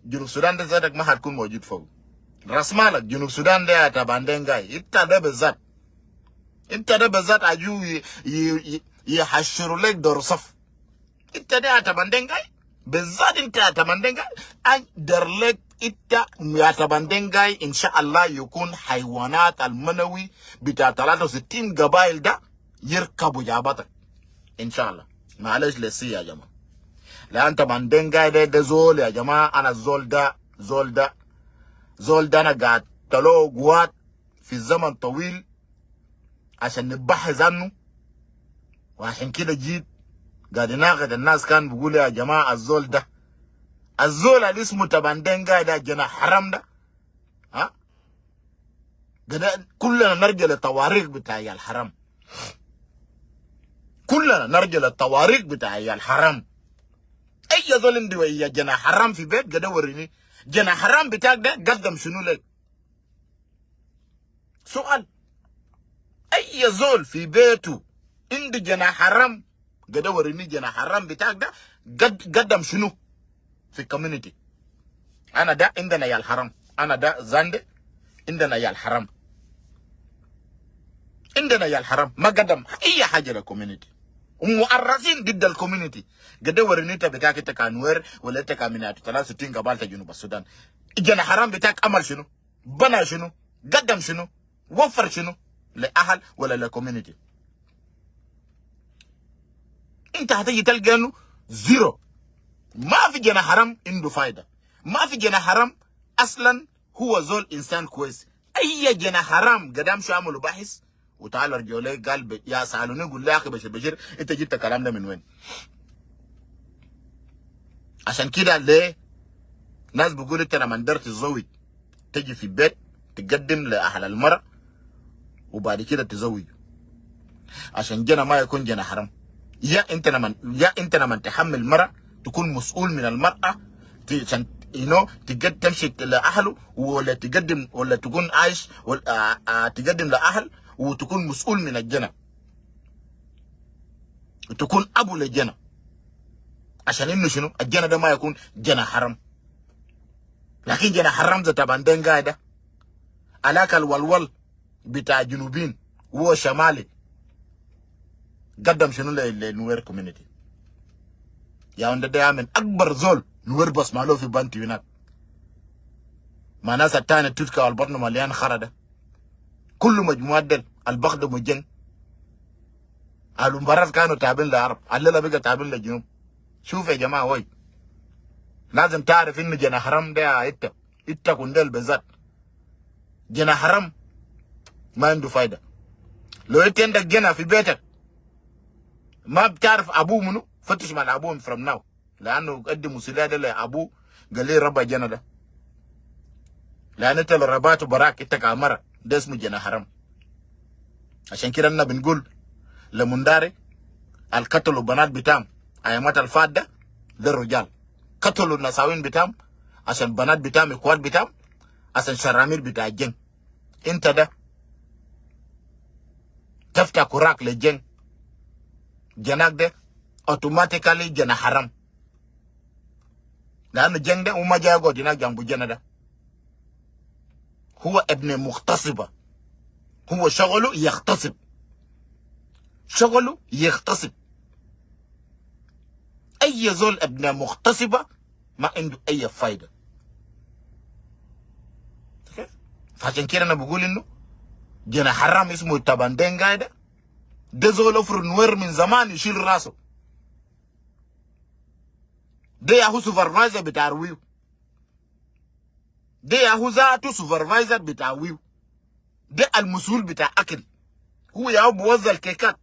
Junub Sudan de zatak ma hatkun mojud fogu. Ras malak Junub Sudan de ya Taban Deng gai. Ita de bezat. Ita de bezat aju yi, yi, yi, yihashiru lek dor saf. Ita de ya Taban Deng gai. Bezat ita ya Taban Deng gai. An der lek ita ya Taban Deng gai, insha Allah yukun haywanat al manawi bita talata wa sittin gabail de yarkabu jabatak. Insha Allah. Malesh le si ya jama. Lan Taban Deng gai de, de zol ya jama, ana zol de, zol de. Zol de ana gaid talo guwat fi zaman tawil. Ashan nibahiz annu. Wa ashan kida jit. Gaid inaqid annas kan bigul ya jama azol de. Azol al ismu Taban Deng gai de jana haram de. Ha? Gede kullana narja le tawarik bita ya al haram. Kullana narja le tawarik bita ya al haram. Ayya zol indu ya jana haram fi bet, gede warini. Jana haram bitak de, gaddam shunu lek? Sual. Ayya zol fi betu indu jana haram, gede warini jana haram bitak de, gad-, gaddam shunu fi community? Ana de indana ya al haram. Ana de Zande, indana ya al haram. Indana ya al haram. Ma gaddam ayya haja le community. Wa muarrasin didd al community. Gede warini ita bitak ita ka Nuer, wala ita ka min yatu talata wa sittin gabail ta Junub Sudan. Jana haram bitak amal shunu? Bana shunu? قدم شنو؟ وفر شنو؟ لأهل ولا لكوميونيتي؟ انت هتجي تلقى انه زيرو. ما في جناح حرام عنده فايدة. ما في جناح حرام اصلا هو زول انسان كويس. اي جناح حرام قدام شو عملوا بحث وتعال ارجعوا لي قال ب... يا سالوني قول لي يا اخي بشير بشير، انت جبت الكلام ده من وين؟ عشان كده ليه ناس بيقول انت لما درت تتزوج تجي في بيت تقدم لأهل المرأة وبعد كده تزوج؟ عشان جنى ما يكون جنى حرام. يا انت لما يا انت لما تحمل مرأة تكون مسؤول من المرأة، ت- عشان يو نو تقدر تمشي لأهله ولا تقدم ولا تكون عايش ولا آه، آه، تقدم لأهل وتكون مسؤول من الجنى، وتكون ابو للجنى. عشان انه شنو؟ الجنى ده ما يكون جنى حرام. لكن جنى حرام زي طبعا دين قاعده الاكل والول بتاع جنوبين وهو شمالي. قدم شنو ل- لنوير كوميونيتي؟ يا ولد ده من اكبر زول نوير بس مالو في بنتي هناك. ما ناس التاني توتكا والبطن مليان خرا ده. كل مجموعات ديل البخدموا جنج. المباراة كانوا تابعين لعرب، الليلة بقى تابعين لجنوب. شوف يا جماعة، وي لازم تعرف انه جناح حرام ده انت، انت كون ديل بالذات. جناح حرام ما عنده فايدة. لو انت عندك جناح في بيتك ما بتعرف ابوه منو، فتش مع ابوه from now. لانه قدموا سلاح ده لابوه، قال لي ربى جنى ده. لان انت لو رباته براك انت كامرة، ده اسمه جنى حرام. عشان كده احنا بنقول لمنداري القتلوا بنات بتام ايامات الفات ده، ده الرجال قتلوا النساوين بتام عشان بنات بتام اخوات بتام، عشان شرامير بتاع الجن. انت ده تفتح كراك للجن، جناك ده اوتوماتيكالي جنى حرام. لانه جنك ده هو ما جاي يقعد هناك جنب جنى ده. هو ابن مغتصبة. هو شغله يغتصب. شغله يغتصب. اي زول ابن مغتصبة ما عنده اي فايدة. فعشان كده انا بقول انه جنى حرام اسمه تبان دينقاي ده، ده زول افرض نوير من زمان يشيل راسه. ده ياهو سوبرفايزر بتاع رويو. ده ياهو ذاته سوبرفايزر بتاع ويو. ده المسؤول بتاع اكل. هو ياهو بوزع الكيكات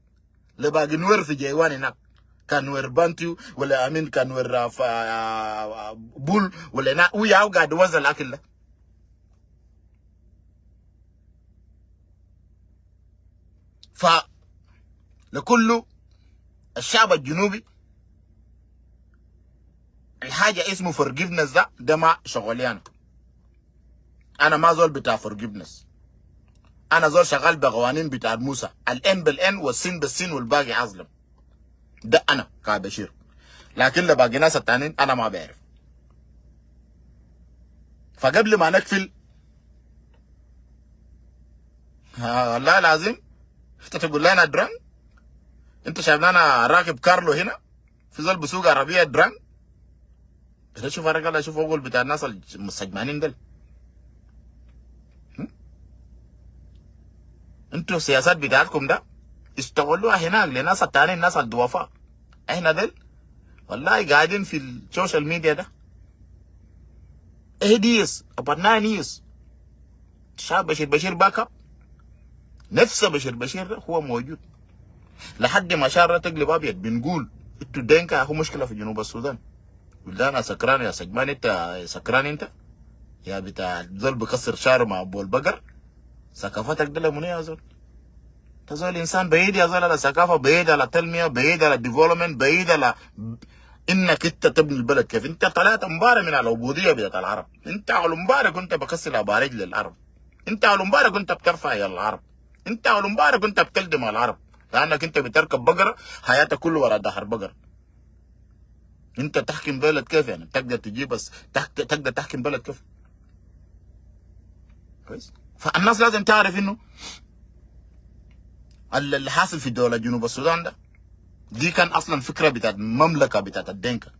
لباقي نوير في جيوان هناك. كان نوير بانتيو ولا امين، كان نوير آه، ف- آه، بول ولا نا، هو ياهو قاعد يوزع الاكل ده. ف لكل الشعب الجنوبي الحاجة اسمه forgiveness ده، ده ما شغلي انا. انا ما زول بتاع forgiveness. انا زول شغال بقوانين بتاع موسى، الان بالان والسين بالسين والباقي اظلم. ده انا كبشير. لكن لباقي ناس التانيين انا ما بعرف. فقبل ما نقفل، ها، والله لازم انت تقول لنا دران. انت شايف لنا راكب كارلو هنا، في زول بسوق عربية دران. كده شوف الرجال، شوف اقول بتاع الناس المستجمانين ديل. هم؟ انتوا السياسات بتاعتكم ده اشتغلوها هناك لناس التانيين، الناس الضعفاء. احنا ديل والله قاعدين في السوشيال ميديا ده eight years، about nine years. شاب بشير بشير باك اب، نفس بشير بشير ده هو موجود لحد ما شارع تقلب ابيض. بنقول انتوا دينكا هو مشكله في جنوب السودان. قلنا انا سكران يا سجمان، انت سكران انت يا بتاع زول بكسر شعره مع ابو البقر. ثقافتك ده منو يا زول؟ انت زول انسان بعيد يا زول على ثقافه، بعيد على تنميه، بعيد على ديفلوبمنت، بعيد على انك انت تبني البلد. كيف انت طلعت مبارك من العبوديه بتاعت العرب؟ انت اول مبارك كنت بكسر اباريج للعرب. انت اول مبارك كنت بترفع يا العرب. انت اول مبارك كنت بتكلم على العرب، لانك انت بتركب بقره حياتك كله ورا ظهر بقر. انت تحكم بلد كيف يعني؟ تقدر تجيب بس تحك... تقدر تحكم بلد كيف؟ كويس. فالناس لازم تعرف انه ال- اللي حاصل في دوله جنوب السودان ده، دي كان اصلا فكره بتاعت مملكه بتاعت الدينكا.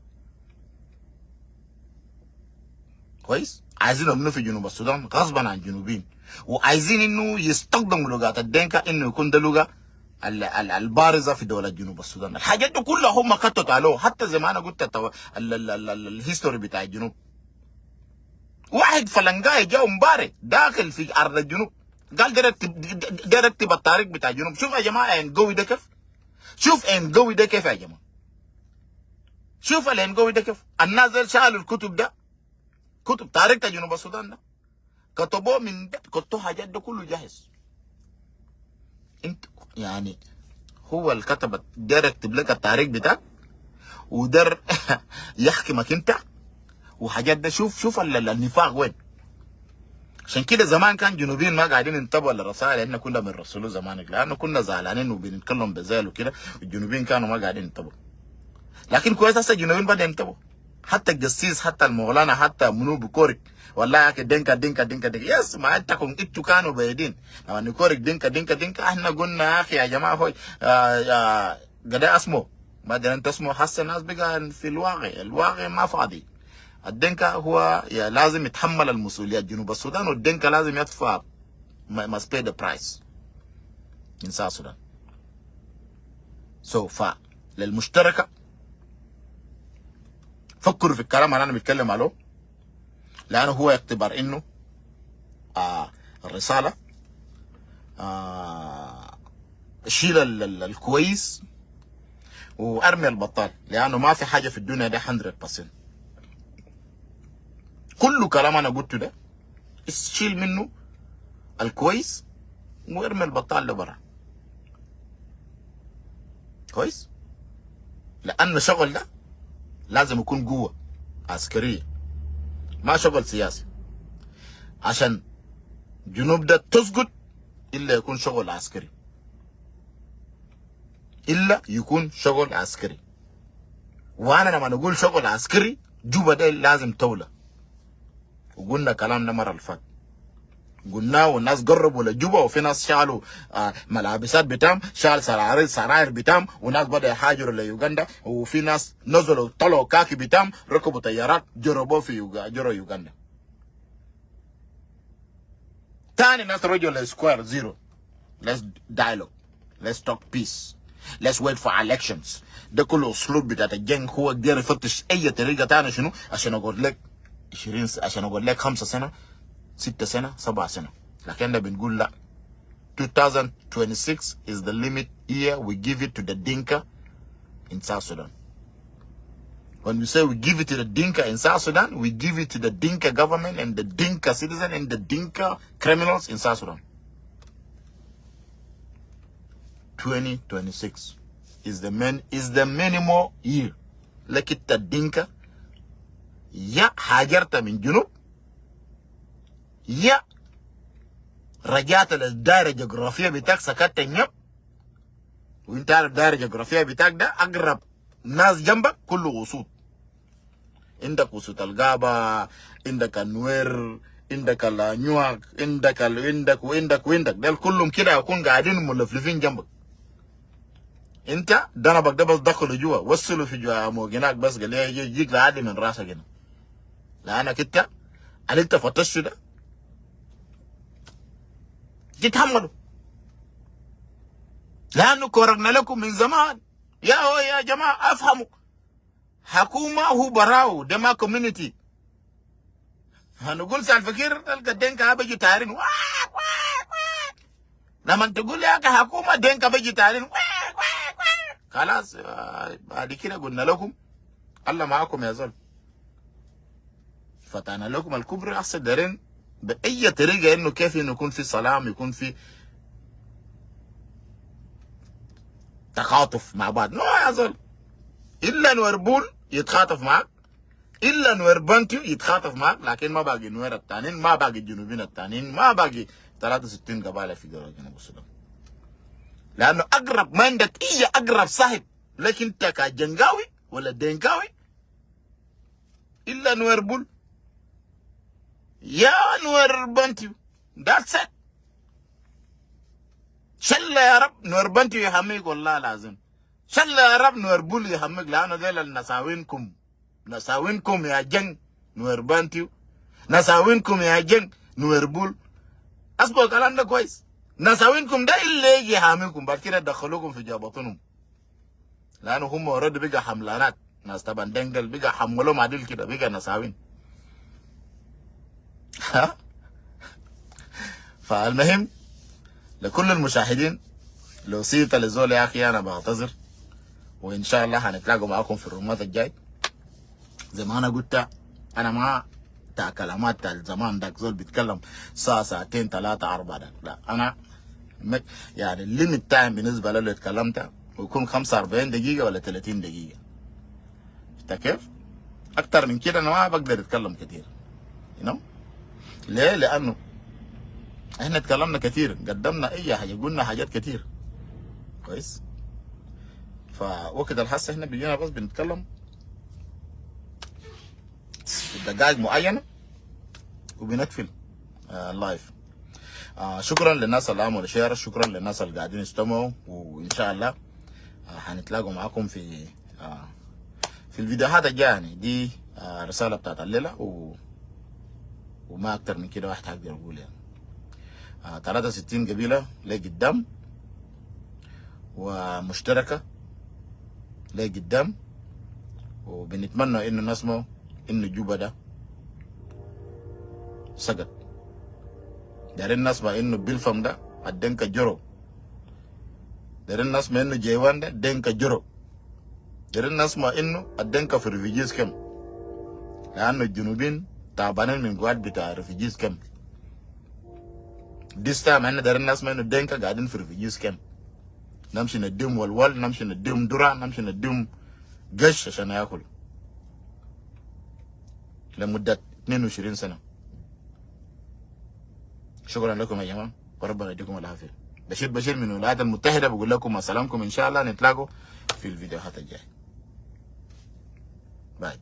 كويس. عايزين يبنوا في جنوب السودان غصبا عن الجنوبيين، وعايزين انه يستخدموا لغة الدينكا انه يكون ده لغة ال- ال- البارزة في دولة جنوب السودان. الحاجات دي كلها هم خططوا عليه، حتى زي ما انا قلت التو- ال- ال- ال- ال- الهيستوري بتاع الجنوب. واحد فلنقاي جاء مبارك داخل في ارض الجنوب، قال: "داير اكتب، داير اكتب التاريخ بتاع الجنوب". شوف يا جماعة عين قوي ده كيف، شوف عين قوي ده كيف يا جماعة، شوف العين قوي ده كيف. الناس دي شالوا الكتب ده، كتب تاريخ بتاع جنوب السودان ده، كتبوه من، كتبوا حاجات ده كله جاهز. انت يعني، هو الكتب، داير يكتب لك التاريخ بتاعك، وداير يحكمك انت وحاجات ده. شوف، شوف ال- ال- النفاق وين. عشان كده زمان كان جنوبيين ما قاعدين ينتبهوا للرسائل اللي احنا كنا بنرسلوه زمان، لانه كنا زعلانين وبنتكلم بزعل وكده، والجنوبيين كانوا ما قاعدين ينتبهوا. لكن كويس، هسه الجنوبيين بدأوا ينتبهوا. حتى القسيس، حتى المولانا، حتى منو بكورك: "والله يا اخي دينكا، دينكا، دينكا، دينكا". يس، ما انتكم، انتوا كانوا بعيدين. لما نكورك دينكا، دينكا، دينكا، احنا قلنا: "يا اخي، يا جماعه، هوي، آه، آه، قد اسمه، ما ادري انت اسمه". هسه الناس بقى في الواقع، الواقع ما فاضي. الدينكا هو يا لازم يتحمل المسؤوليات جنوب السودان، والدينكا لازم يدفع، must pay the price in South Sudan. So ف للمشتركة، فكروا في الكلام اللي انا بتكلم عليه، لانه هو اعتبر انه، آه، الرسالة، آه، شيل ال- ال- الكويس وارمي البطال، لانه ما في حاجة في الدنيا دي hundred percent. كل كلام انا قلته ده، شيل منه الكويس وارمي البطال ده برا. كويس؟ لأن الشغل ده لازم يكون قوة عسكرية، ما شغل سياسي. عشان جنوب ده تسقط إلا يكون شغل عسكري، إلا يكون شغل عسكري. وأنا لما نقول شغل عسكري، جوبا ده لازم تولى. وقلنا كلام ده مرة اللي فات، قلنا والناس قربوا لجوبا، وفي ناس شالوا، آه، ملابسات بتاعهم، شال سراير، سراير بتاعهم، وناس بدأوا يهاجروا ليوغندا، وفي ناس نزلوا طلعوا كاكي بتاعهم، ركبوا طيارات، جربوا في يوغا-، جروا يوغندا. تاني ناس رجعوا ل square zero. Let's dialogue. Let's talk peace. Let's wait for elections. ده كله اسلوب بتاعت الجنك، هو داير يفتش اي طريقة تانية شنو عشان اقعد لك عشرين س-، عشان اقعد لك خمسة سنة، ستة سنة، سبعة سنة. لكن احنا بنقول لا. Two thousand twenty-six is the limit year. We give it to the Dinka in South Sudan. When we say we give it to the Dinka in South Sudan, we give it to the Dinka government and the Dinka citizen and the Dinka criminals in South Sudan. Twenty twenty-six is the min-, is the minimal year. لك انت الدينكا، يا هاجرت من جنوب، يا رجعت للدائرة الجغرافية بتاعك، سكت النيب. وانت عارف الدائرة الجغرافية بتاعك ده أقرب ناس جنبك كله أسود. عندك أسود الغابة، عندك النوير، عندك الأنيوك، عندك ال-، عندك وعندك وعندك. ديل كلهم كده يكون قاعدين ملفلفين جنبك. انت دربك ده بس دخله جوا، وصله في جوا موج هناك بس، قال لي يجي-، يجيك لحد من راسك هنا. لأنك انت، اللي انت فتشته ده، تتحمله. لأنه كورقنا لكم من زمان. يا هو يا جماعة، افهموا. حكومة هو براو، ده ما community. هنقول سالفة كير، تلقى الدينكا بيجي طايرين. واك، واك، واك. لما تقول يا أخي حكومة، دينكا بيجي طايرين. واك، واك، واك. خلاص، آه، بعد كده قلنا لكم، الله معاكم يا زول. فتحنا لكم الكبري، هسه دايرين بأي طريقة إنه كيف إنه يكون في سلام، يكون في تخاطف مع بعض. نو يا زول، إلا نوير بول يتخاطف معاك، إلا نوير بنتيو يتخاطف معاك، لكن ما باقي نوير التانيين، ما باقي الجنوبيين التانيين، ما باقي ثلاثة وستين قبيلة في جنوب السودان. لأنه أقرب، ما عندك أي أقرب صاحب لك أنت كجنقاوي ولا دينكاوي إلا نوير بول. يا نوير بنتيو. That's it. شلا يا رب نوير بنتيو يحميك، والله لازم. شلا يا رب نوير بول يحميك، لأنه ديل النساوينكم. نساوينكم يا جنك نوير بنتيو. نساوينكم يا جنك نوير بول. اسمعوا الكلام ده كويس. نساوينكم ده اللي يجي يحاميكم، بعد كده يدخلوكم في جعبتهم. لأنه هم اوريدي بقى حملانات. ناس تبع دينق ديل بقى حملهم عديل كده، بقى نساوين. ها؟ فالمهم، لكل المشاهدين، لو صيت لزول يا أخي أنا بعتذر، وإن شاء الله هنتلاقوا معاكم في الرومات الجاي. زي ما أنا قلت، أنا ما بتاع كلمات بتاع الزمان داك، زول بيتكلم ساعة، ساعتين، تلاتة، أربعة داك. لا، أنا مك-، يعني ال limit time بالنسبة لي لو اتكلمت ويكون خمسة وأربعين دقيقة ولا تلاتين دقيقة. شفت كيف؟ أكتر من كده أنا ما بقدر أتكلم كتير. You know؟ ليه؟ لأنه إحنا اتكلمنا كتير، قدمنا أي حاجة، قلنا حاجات كتير. كويس؟ فوقت الحس إحنا بيجينا بس بنتكلم في دقائق معينة وبنقفل، آه، اللايف. آه، شكرا للناس اللي عملوا شير، شكرا للناس اللي قاعدين يستمعوا، وإن شاء الله، آه، هنتلاقوا معاكم في، آه، في الفيديوهات الجاية. يعني دي، آه، رسالة بتاعت الليلة و... وما أكتر من كده واحد هقدر أقول يعني. آه، تلاتة وستين قبيلة لقدام ومشتركة لقدام، وبنتمنى إنه نسمع إنه جوبا ده سقط. دايرين نسمع إنه بلفم ده الدنكا جرو. دايرين نسمع إنه جيوان ده دنكا جرو. دايرين نسمع إنه الدنكا في refugees camp، لأنه الجنوبيين تعبانين من قعاد بتاع refugees camp. This time إحنا دايرين نسمع إنه الدنكا قاعدين في refugees camp. نمشي نديهم ولول، نمشي نديهم درع، نمشي نديهم قش عشان ياكلوا لمدة اتنين وعشرين سنة. شكرا لكم يا جماعة، وربنا يديكم العافية. بشير بشير من الولايات المتحدة بقول لكم مع سلامكم، إن شاء الله نتلاقوا في الفيديوهات الجاية. باي.